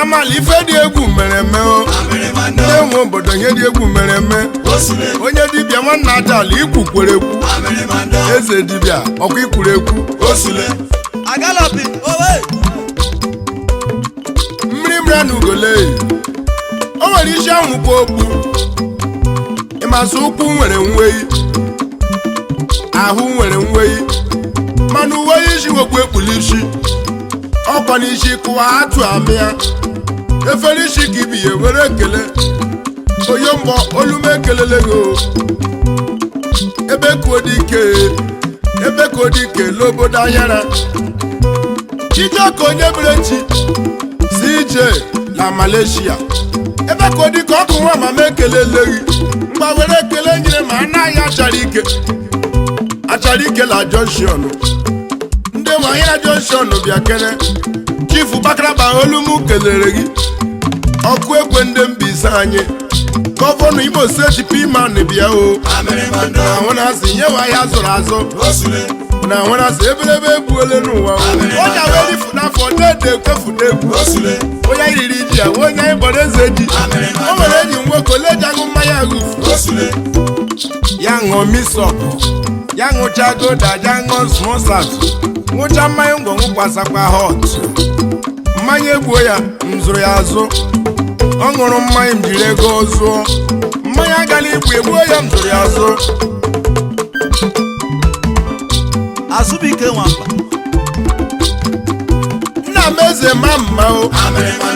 Amala ife dị egwu mere eme o. Amịrịmando. Ndị nwe obodo, ihe dị egwu mere eme. Osule. Onye dibịa nwanna aja ala ikwu kwere ekwu. Amịrịmando. Eze dibịa ọkwa ikwuru ekwu. Osule. Agalapi owe. Mmiri mmiri na ugole o nwere isi ahụ kwa okpu ịmasị ụkwụ nwere nweyi ahụ nwere nweyi mana uwe isi wekwu ekpuli isi ọkwa n'isi kụwa atụ amịa efere isi ka ibi ya were ekele onye mbọ olume ekelele gị o. Ebe kuo dị ike, ebe kuo dị ike l'obodo anyara Chijioke onye mere chi CJ na Malaysia. Ebe ka ọ dị ka ọkụ nwa mama ekelele gị mgba were ekele nyere ma anaghị achara ike achara ike la junction. Ndị nwe ahịa junction bịa kere Chifu Bakaraba olumu kelere gị ọkụ ekwe. Ndị Mbaise anyị, gọvanọ Imo Steeti piman bịa o. Amịrịmando. Ahụ na asị nyewa ahịa zụrụ azụ. Osule. Na ahụ na asị ebelebe egbuole n'ụwa o. Onye wee n'afọ na-ede ekwefu n'egwu. Osule. Onye riri ji ya onye anyị kpọrọ eze ji. O nwere enyi m nwoke ole ji aṅụ mmanya agụfu. Osule. Ya ṅụọ misọp, ya ṅụcha goda, ya ṅụọ smosat, ṅụcha mmanya ngwọ, ṅụkwasakwa hot mmanya egbuo ya. M zụrụ ya azụ, ọ ṅụrụ mmanya m jiri ego zụọ mmanya agala igbu egbuo ya. M zụrụ ya azụ. Azụbụike nwamba. Nna m eze ma mma o,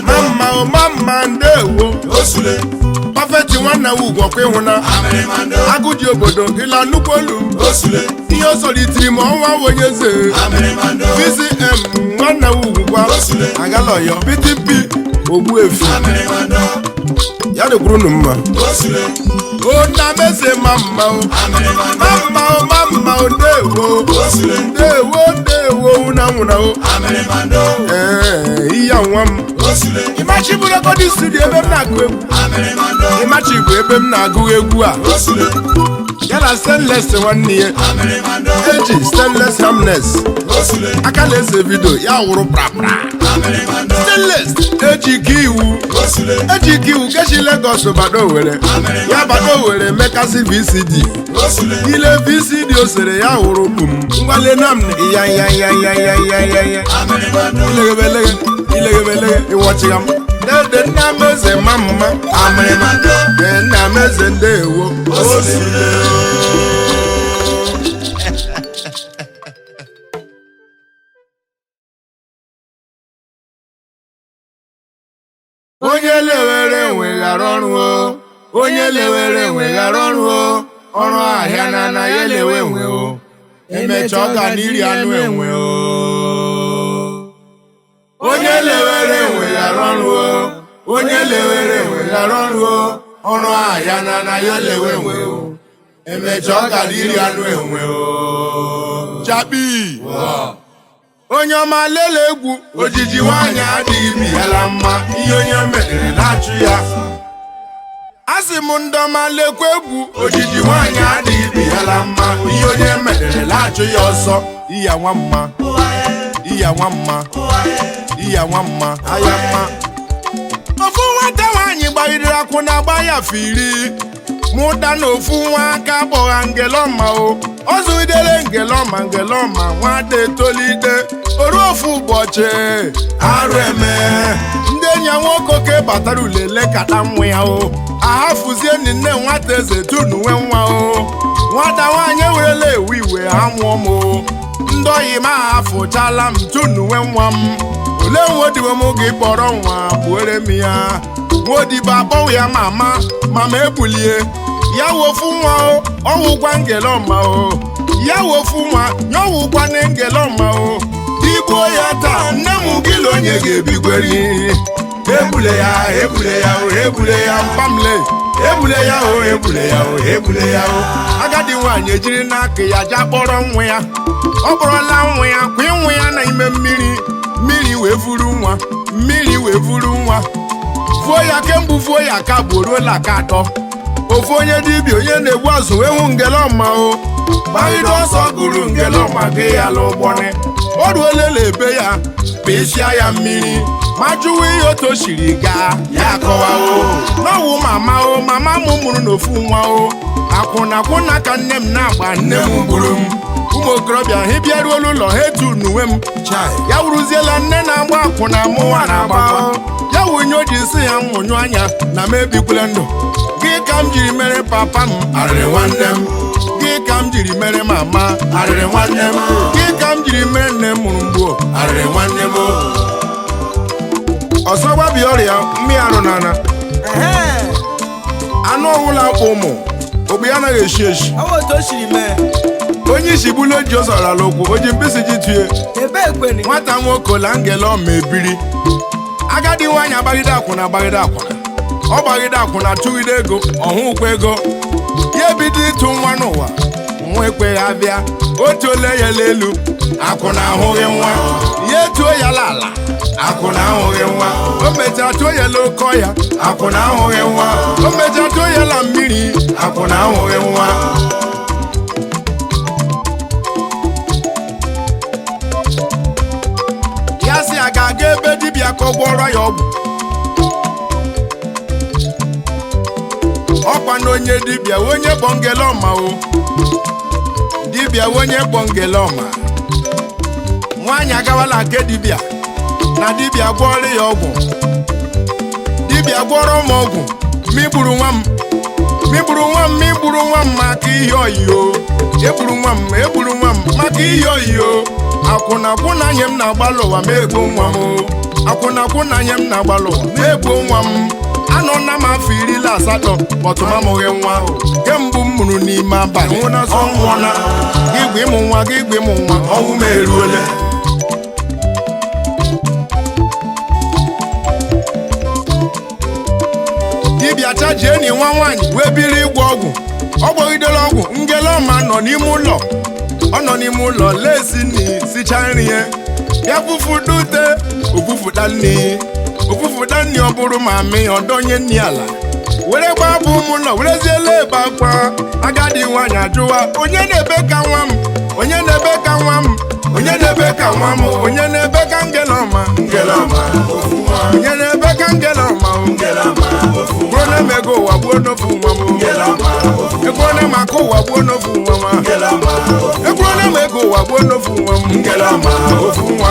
ma mma o, ma mma, ndewo. Osule. Perfect. Nwanna ugwu ọkwa ịhụna. Amịrịmando. Agụji obodo ịla nnukwu olu. Osule. Ihe o soro itiri ma ọnwa onye eze. Amịrịmando. VCM nwanna ugwu kwa. Osule. Agala Ọyọ PTP Ogbuefi. Amịrịmando. Ya dịkwuru unu mma. Osule. O nna m eze ma mma o. Amịrịmando. Ma mma o, ma mma o, ndewo. Osule. Ndewo, ndewo, una nwụna o. Amịrịmando. Ee, iya nwa m. Osule. Ịmachi bụ recording studio ebe m na-agụ egwu. Amịrịmando. Ịmachi bụ ebe m na-agụ egwu a. Osule. Ya na Stainless nwanne ya. Amịrịmando. Eji Stainless Harmless. Osule. Aka na-ese video ya wụrụ prapra. Amịrịmando. Stainless eji ike iwu. Osule. Eji ike iwu kechi Lagos bado Owere. Ya bado Owere mekasị VCD. Osule. Ile VCD o sere ya wụrụ bum. Ngwale nam ya ya ya ya ya ya ya ya. Amịrịmando. Ilegebelege, ilegebelege, ịwọchịga m. Dede nna m eze ma mma. Amịrịmando. Ee, nna m eze ndewo. Osule. Onye lewere enweghara ọrụ o. Onye lewere enweghara ọrụ o. Ọrụ ahịa na na ya elewe enwe o. Emecha ọ ga n'iri anụ enwe o. Onye lewere enweghara ọrụ o. Onye lewere enweghara ọrụ o. Ọrụ ahịa na na ya elewe enwe o. Emecha ọ ga n'iri anụ enwe o. Chakpi. Onye ọma lele egwu ojiji nwaanyị adịghị biyala mma, ihe onye mere na-achụ ya. Asị m ndị ọma lekwa egwu ojiji nwaanyị adịghị biyala mma, ihe onye mere na-achụ ya ọsọ. Iya nwa mma, iya nwa mma, iya nwa mma, aya mma. Ofu nwata nwaanyị gbagidere akwụ na-agba ya firi mụda na ofu nwa aka agbọgha ngelọma o. Ọ zụgidere ngelọma ngelọma nwata etolite oru ofu ụbọchị arụ eme ndị enyi ya nwoke oke batara ulele kata nwa ya o. Ahafụzie nne nwata eze tunuwe nwa o. Nwata nwaanyị ewerela ewe iwe ha mụọ m o. Ndị oyi m ahafụchala m tunuwe nwa m. Olee nwodibo m gị kpọrọ nwa gbuore m ya? Nwodibo akpọwụ ya mama mama ebulie ya wofu nwa o. Ọwụkwa ngelọma o. Ya wofu nwa ya ọwụkwa na ngelọma o. Igbuo ya taa nne m gị na onye ga-ebigweri. Ebule ya, ebule ya o, ebule ya mpamle. Ebule ya o, ebule ya o, ebule ya o. Agadi nwaanyị ejiri n'aka ya ja kpọrọ nwa ya. Ọ kpọrọla nwa ya kwa ịnwụ ya na ime mmiri. Mmiri wee vuru nwa, mmiri wee vuru nwa. Fuo ya kemgbe, fuo ya ka gburuola ka atọ. Ofu onye dibịa onye na-egbu azụ wee hụ ngelọma o. Gbagide ọsọ gụrụ ngelọma gị ya l'ụgbọnị. O ruolela ebe ya pịsịa ya mmiri ma jụwa ihe otu o siri gaa ya kọwa o. N'ọwụ mama o, mama m mụrụ n'ofu nwa o. Akwụna akwụna ka nne m na-agba, nne m gburu m. Ụmụ okorobịa ha bịaruola ụlọ ha etu nuwe m. Ya wụrụziela nne na-agba akwụna mụnwa na-agba. Ya wụ onye o ji sị ya nwụnyụ anya na m ebikwule ndụ. Gị ka m jiri mere papa m arịrị nwanne m. Gị ka m jiri mere mama arịrị nwanne m. Gị ka m jiri mere nne m mụrụ mgbuo arịrị nwanne m. Ọzọ gbabi ọrịa mmiri arụ n'ana. Anụ ọwụla akpụ ụmụ ogbe ya anaghị eshi eshi. Ọ bụ otu o siri mee. Onye isi bụla o ji ụzọ rara ụkwụ o ji mkpịsị ji tue. Ebe ekweli. Nwata nwoke la ngele ọma ebiri. Agadi nwaanyị agbagide akwụna agbagide akwụna. Ọ gbagide akwụna tụgide ego ọhụụkwa ego. Ya ebido ịtụ nwa n'ụwa nwa ekweghị abịa. O tuole ya n'elu akwụna ahụghị nwa. Ya etuo ya n'ala akwụna ahụghị nwa. O mechara tuo ya n'oke ọhịa akwụna ahụghị nwa. O mechara tuo ya na mmiri akwụna ahụghị nwa. Ya sị ya ga-aga ebe dibịa ka ọ gwọrọ ya ọgwụ. Ọkwa na onye dibịa onye kpọ ngelọma o. Dibịa onye kpọ ngelọma. Nwaanyị agawala nke dibịa na dibịa gwọrọ ya ọgwụ. Dibịa gwọrọ m ọgwụ migburu nwa m, migburu nwa m, migburu nwa m maka ihe oyi o. Egburu nwa m, egburu nwa m maka ihe oyi o. Akwụna akwụna nye m na-agbalụ ụwa ma egbuo nwa m o. Akwụna akwụna nye m na-agbalụ ụwa ma egbuo nwa m. Anọ na m afọ 18, but m amụghị nwa. Kemgbe m mụrụ n'ime abalị, ọ nwụọla. Gị gwa ịmụ nwa, gị gwa ịmụ nwa, Ọnwụ m eruole. Dibịa chajie enyi nwa nwaanyị wee biri ịgwọ ọgwụ. Ọ gbọgidere ọgwụ, ngele ọma nọ n'ime ụlọ. Ọ nọ n'ime ụlọ lesi nri, sicha nri ya, bịa fufuta ute, ofufuta nri, ofufuta nri. Ọ bụrụ ma amị ọ dọnye nri ala were gbaa bụ ụmụ ụlọ, wereziela ebe akwa. Agadi nwaanyị ajụwa, "Onye na-ebe ka nwa m? Onye na-ebe ka nwa m? Onye na-ebe ka nwa m? Onye na-ebe ka ngele ọma?" Ngele ọma ofu nwa. Onye na-ebe ka ngele ọma o? Ngele ọma ofu nwa. Bụrụ na emego ụwa gbuo n'ofu nwa m. Ngele ọma ofu. Ekwuru na maka ụwa gbuo n'ofu nwa m. Ngele ọma ofu. Ekwuru na ego ụwa gbuo n'ofu nwa m. Ngele ọma ofu nwa.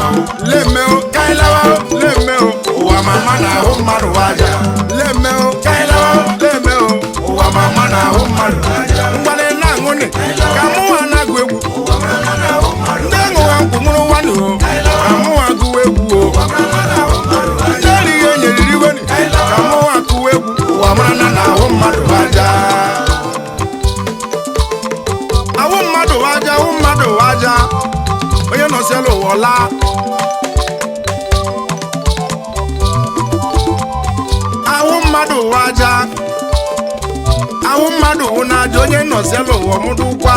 Lemme o, Kailawa. Lemme o. Ụwa mama na-ahụ mmadụ aja. Lemme o, Kailawa. Lemme o. Ụwa mama na-ahụ mmadụ aja. Mgbalị na-aṅụ nị ka mụnwa na-agụ egwu. Ndị aṅụwa nkwụ mụrụ nwanụ o, ka mụnwa gụwa egwu o. Ndị erighị enyeriri weni ka mụnwa kụwa egwu. Ụwa mara na na-ahụ mmadụ aja. Awụ mmadụ aja, awụ mmadụ aja. Onye nọsiala ụwa ọla. Awụ mmadụ aja, awụ mmadụ wụ n'aja. Onye nọsiala ụwa ọmụdụkwa.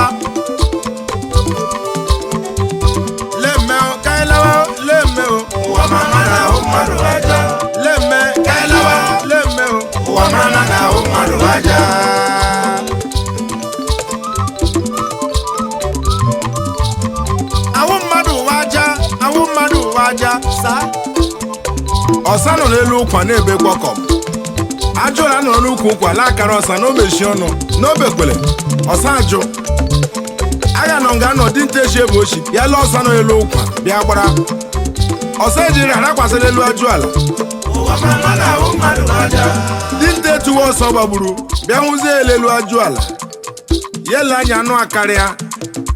Lemme o, kailawa, lemme o. Ụwa mama na-ahụ mmadụ aja. Lemme, Kailawa. Lemme o. Ụwa mara na na-ahụ mmadụ aja. Awụ mmadụ ụwa aja, awụ mmadụ ụwa aja. Saa ọsa nọ n'elu ụkwa na-ebe gwọkọm. Ajụla nọ n'ukwu ụkwa lakara ọsa na omechi ọnụ n'obekwele. Ọsa ajụ agha nọ nga nọ dinta echi ebe ochi ya lee. Ọsa nọ n'elu ụkwa bịa gbara ọsa ejiri ghara kwasịrị elu ajụ ala. Ụwa mama na-ahụ mmadụ aja. Dinta etuwe ọsọ gbagburu bịa hụzie elelu ajụ ala ya ele anya anụ akarịa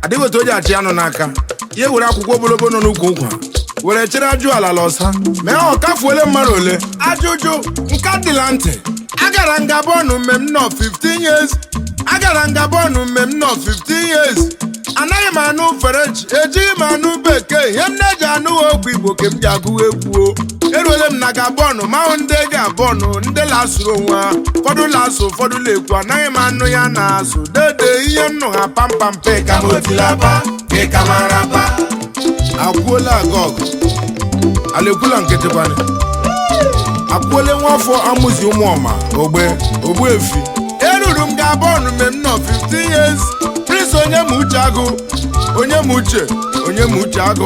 adịghị otu o ji achị anụ n'aka ya. Were akwụkwọ ogologo nọ n'ukwu ụkwa were chere ajụ ala la ọsa mee ọ kafuole mmadụ ole ajụjụ nka dịla ntị. Agara nga bọọnụ mgbe m nọ 15 years. Agara nga bọọnụ mgbe m nọ 15 years. Anaghị m anụ French, ejighị m anụ Bekee. Ihe m na-eji anụ okwu Igbo ka m ji agụ egwu o. Eruole m na Gabon, mahụ ndị Gabon ndị lasụrụ onwe ha. Ụfọdụ lasụ, ụfọdụ lekwu. Anaghị m anụ ya na-asụ dede. Ihe m nụ ha pampampe ka m Otilapa ịka mara pa. Akwuola aga ọgụ ala ekwula nkịtịkwanị. Akwuole nwa afọ amụzi ụmụọma ogbe ogbuefi. Eruru m Gabon mgbe m nọ 15 years. Prince onye ma uche agụ, onye ma uche, onye ma uche agụ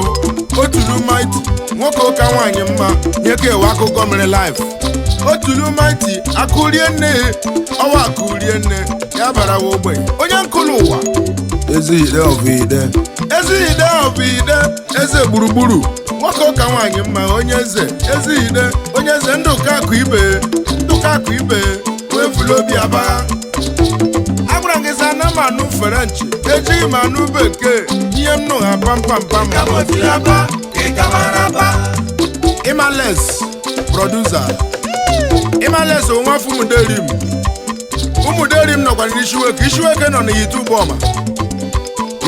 otulu mighty nwoke ụka nwaanyị mma nye ka ewe akụkọ mere life otulu mighty akụrie nne ọwa akụrie nne ya bara wa ogbenye onye nkụlụ ụwa. Ezihide ọbụide, ezihide ọbụide, eze gburugburu nwoke ụka nwaanyị mma, onye eze ezihide, onye eze ndụka akụ ibe, ndụka akụ ibe wee fulu obi abagha. Agwara m gị sị ana m anụ French, ejighị m anụ Bekee. Ihe m nụ ha pampampam. Otilapa ịka mara pa. Imales producer, Imales onwafọ ụmụderim. Ụmụderim nọkwara n'Ishiweke. Ishiweke nọ na Yitubọma.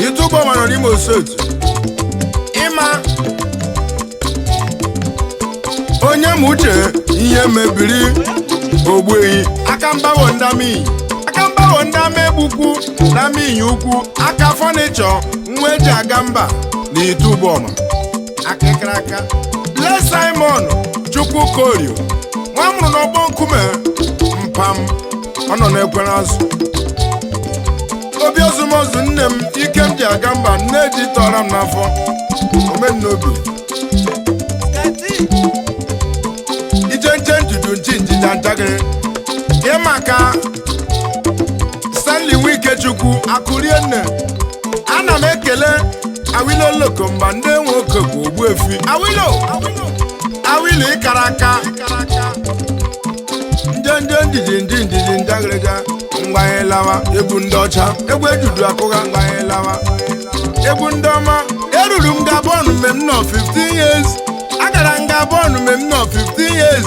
Yitubọma nọ n'Imo Steeti. Ịma onye ma uche ihe mebiri ogbuehi aka mgbawo ndamiyi, aka mgbawo ndama egbukwu ndamiyi ukwu aka fọnịchọ nwa eji aga mba na Itubọma akịkịrị aka. Lee Simon Chukwu Korio nwa mụrụ n'ọgbọ nkume mpam ọ nọ n'ekwere azụ obi ozumozu nne m ike m ji aga mba nne ji tọrọ m n'afọ omennobi ije nche njuju nchi njija ntakịrị ihe maka Stanley Wike Chukwu akụrie nne. Ana m ekele Awilo Lokomba ndị nwoke bụ Ogbuefi Awilo. Awilo ịkara aka njenje njiji nji njiji njagịrịja ngwanye lawa. Egwu ndị ọcha, egwu ejuju akụgha ngwanye lawa. Egwu ndị ọma. Eruru m Gabon mgbe m nọ 15 years. Agara m Gabon mgbe m nọ 15 years.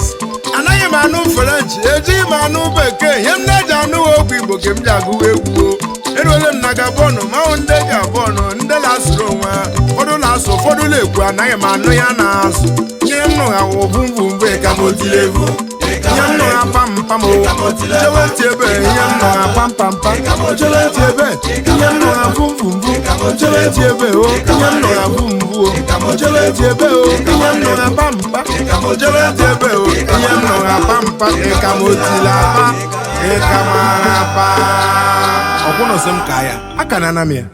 Anaghị m anụ French, ejighị m anụ Bekee. Ihe m na-eji anụ okwu Igbo ka m ji agụwa egwu o. Eruole m na Gabon, manwụ ndị Gabon, ndị na-asụrụ onwe ha. Ụfọdụ na-asụ, ụfọdụ na-ekwu, anaghị m anụ ya na-asụ. Ihe m nụ ha wụ vumvumvu ịkamotilevu. Ihe m nụ ha pam pam o. Chewe ntị ebe, ihe m nụ ha pam pam pam. Chewe ntị ebe, ihe m nụ ha vumvumvu. Chewe ntị ebe o, ihe m nụ ha vumvu o. Chewe ntị ebe o, ihe m nụ ha pam pam. Chewe ntị ebe o, ihe m nụ ha pam pam. Ịkamotila pa, ịkamara pa. Ọkwụnụ sị m ka ya, aka na ana m ya.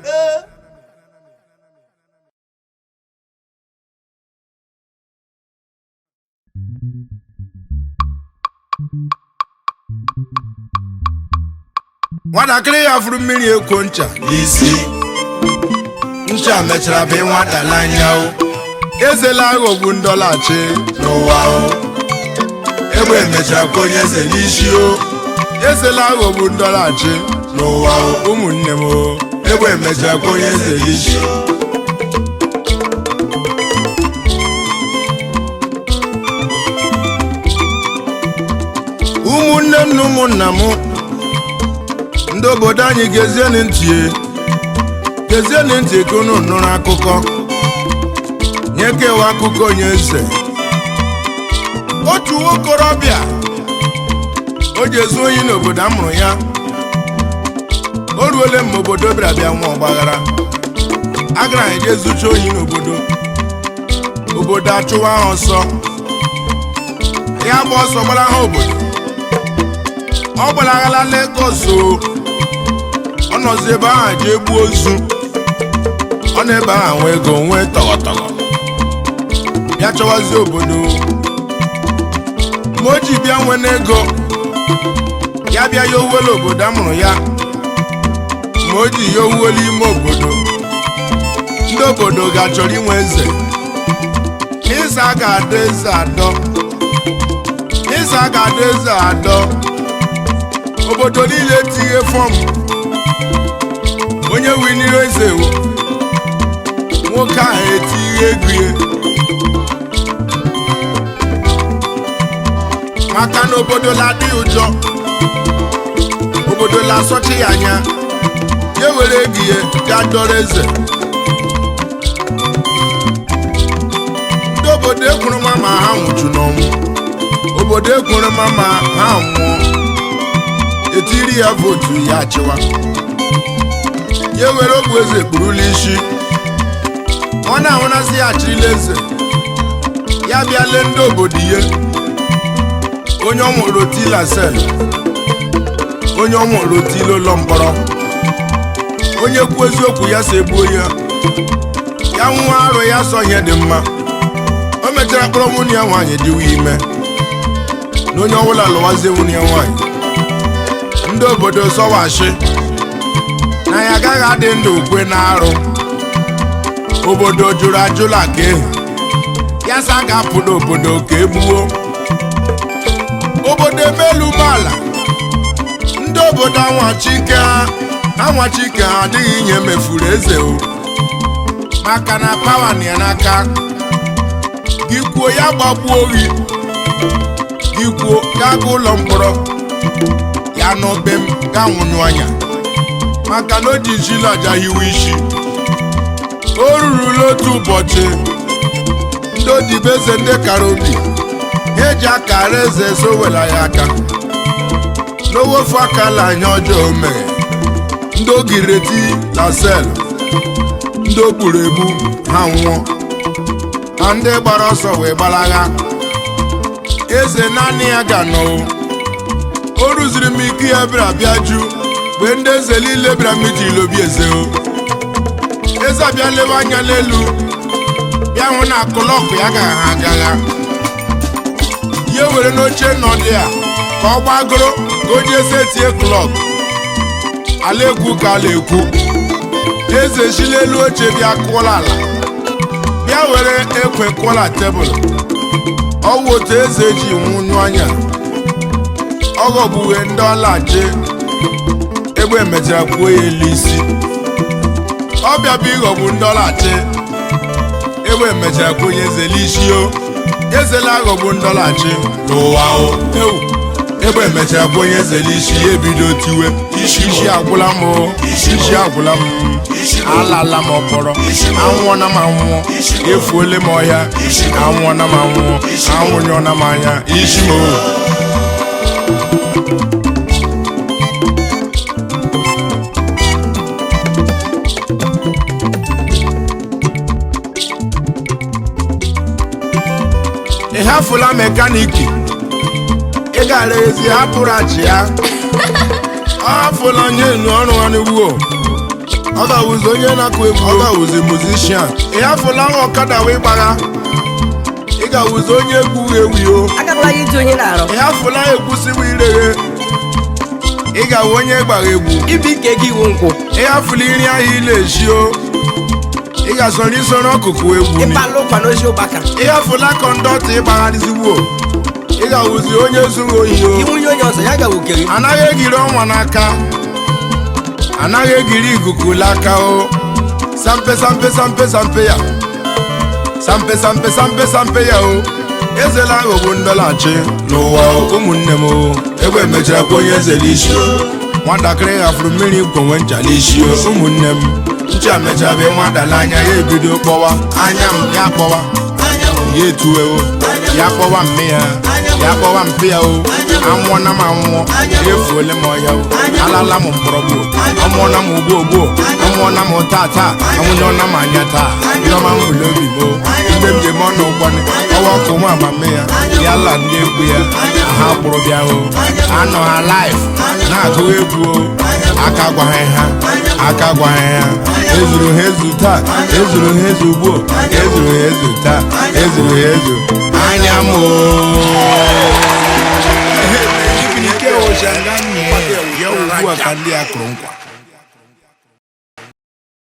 Nwatakịrị ya furu mmiri ekwo ncha N'isi ncha mechara bụ nwata n'anya o. Ezela aghọgbu ndọlachi n'ụwa o. Egbe mechara ka onye eze n'isi o. Ezela aghọgbu ndọlachi n'ụwa o. Ụmụnne m o. Egbe mechara ka onye eze n'isi. Ụmụnne m na ụmụnna m, ndị obodo anyị, gezienụ ntị e. Gezienụ ntị ka unu nụrụ akụkọ nye kewa akụkọ onye eze. Otu nwokorobịa o ji ezu ohi n'obodo a mụrụ ya. O ruole mgbe obodo bịara bịa nwa ọgbaghara. Agara anyị jee zucha ohi n'obodo. Obodo achụwa ha ọsọ, ya gba ọsọ gbara ha obodo. Ọ gbalaghala Lagos o. Ọ nọzi ebe ahụ jee gbuo ozu. Ọ na-ebe ahụ nwee ego, nwee tọghọtọghọ, bịa chọwazi obodo. Ma o ji bịa nwee n'ego ya, bịa ya owuwela obodo a mụrụ ya. Ma o ji ya owuwela ime obodo, ndị obodo ga-achọrọ inwe eze. Ịza ga-adọ eze adọ, ịza ga-adọ eze adọ. Obodo niile tinye form, onye winiri eze wo, nwoke ahụ etinye ego ya, maka na obodo la-adị ụjọ, obodo la-asọchi ya anya. Ya were ego ya gaa dọrọ eze. Ndị obodo ekwuru ma ma ha nwụchu n'ọnwụ, obodo ekwuru ma ma ha nwụọ. Etiri ya vote, ya achịwa. Ya were ogbu eze kpurula isi. Ọ na-ahụnasị ya achịrịla eze. Ya bịa lee ndị obodo ihe onye ọ nwụrụ otila cell, onye ọ nwụrụ otila ụlọ mkpọrọ, onye kwuo eziokwu ya si egbuo ya. Ya nwa arụ ya sọ ihe dị mma. O mechara kpọrọ nwunye ya nwaanyị dịwa ime, na onye ọbụla lụwazie nwunye ya nwaanyị. Ndị obodo sọwashi na ya agaghị adị ndụ kwe na arụ. Obodo jụrụ ajụla ka ehu ya sa ga-apụ n'obodo ka egbuo. Obodo emelu umeala. Ndị obodo anwachike ha, anwachike ha adịghị ihe mefuru eze o, maka na power na ya n'aka. Gị kwuo, ya gbagbuo gị. Gị kwuo, gaa ga ụlọ mkpọrọ. Ya n'obe m gaa nwụnyụ anya, maka na o ji jilaja hiwe isi. O rurula otu ụbọchị, ndị odibo eze, ndị kara obi ha eji akara eze sowela ya aka n'owefu aka la anya ọjọọ o mere. Ndị ogireti na cell, ndị o gburu egbu ha nwụọ, na ndị gbara ọsọ wee gbalaga. Eze naanị ya ga-anọ. O rụziri m ike ya bịara bịa ju mgbe ndị eze niile bịara meeting obi eze o. Eze abịa lewe anya n'elu, bịa hụ na clock ya gaghị agagha. Ya were n'oche nọdụ ya ka ọ gbagoro ka o jee setie clock. Ala ekwu ka ala ekwu, eze si n'elu oche bịa kụọla ala, bịa were ekwe kụọla tebụl. Ọwụ otu eze ji nwụnyụ anya. Ọ ghọgbuwe ndị ọlachi. Egbe mechara kwuo ya elu isi. Ọ bịa bụ ịghọgbu ndị ọlachi. Egbe mechara kwuo ya eze n'isi o. Ezela aghọgbu ndọlachi N'ụwa o. Ewu, egbe mechara bụ onye eze n'isi, ya ebido tiwe, isi agwụla m o, isi agwụla m, alala m ọkpọrọ, anwụọna m anwụọ, efuole m ọhịa, anwụọna m anwụọ, anwụnyụọna m anya, isi m o. Ị hafụla mekaniki, ị gara ezi hapụrụ achị ya. Ọ hafụla onye enu ọrụ ọnụgbuo, ọ ga-awụzi onye na-akụ egwu, ọ ga-awụzi musician. Ị hafụla ọkada wee gbagha, ị ga-awụzi onye egwu ewi o. Agakwala ya iji onye na-arụ. Ị hafụla ekwusiwa ireghe, ị ga-awụ onye gbagha egwu. Ibi ike gị iwu nkwụ. Ị hafụla iri ahụ ị na-eshi o, ị ga-asọrọ isoro ọkụkụ egwu ni. Ịpala ụkwa n'ozi ụgbaka. Ị hafụla kọndọktọ ịgbagharịziwo, ị ga-awụzi onye zuru ohi o. Iwunye onye ọzọ ya gawa okere. Anaghị egiri ọnwa n'aka, anaghị egiri ikuku l'aka o. Sampe sampe sampe sampe ya, sampe sampe sampe sampe ya o. Ezela aghọgbu ndọlachi N'ụwa o. ụmụnne m o. Egbe mechara kwa onye eze n'isi o. Nwatakịrị ghafuru mmiri kwenwe ncha n'isi o. Ụmụnne m, ncha mechara bịa nwadala anya, ya ebido kpọwa anya m, ya kpọwa, ya etuwe o, ya kpọwa mme ya, ya kpọwa mpe ya o. Anwụọna m anwụọ, efuole m ọhịa o, alala m mkpọrọgwụ, ọmụọna m ugbo ogbo, ọmụọna m taa taa, anwụnyụọna m anya taa, ndọma m hụrụ obi m o. Mgbe m ji eme ọnụ ụkwanị ọwa ọkụ nwa amame ya, ya la ndị egwu ya ha kpụrụ bịa o, anọ ha live na-agụ egwu o. Aka gwaghị ha, aka gwaghị ha, ezuru ha ezu taa, ezuru ha ezu ugbo, ezuru ha ezu taa, ezuru ha ezu anya m o. Ike ya ugbu a ka ndị a kụrụ nkwa.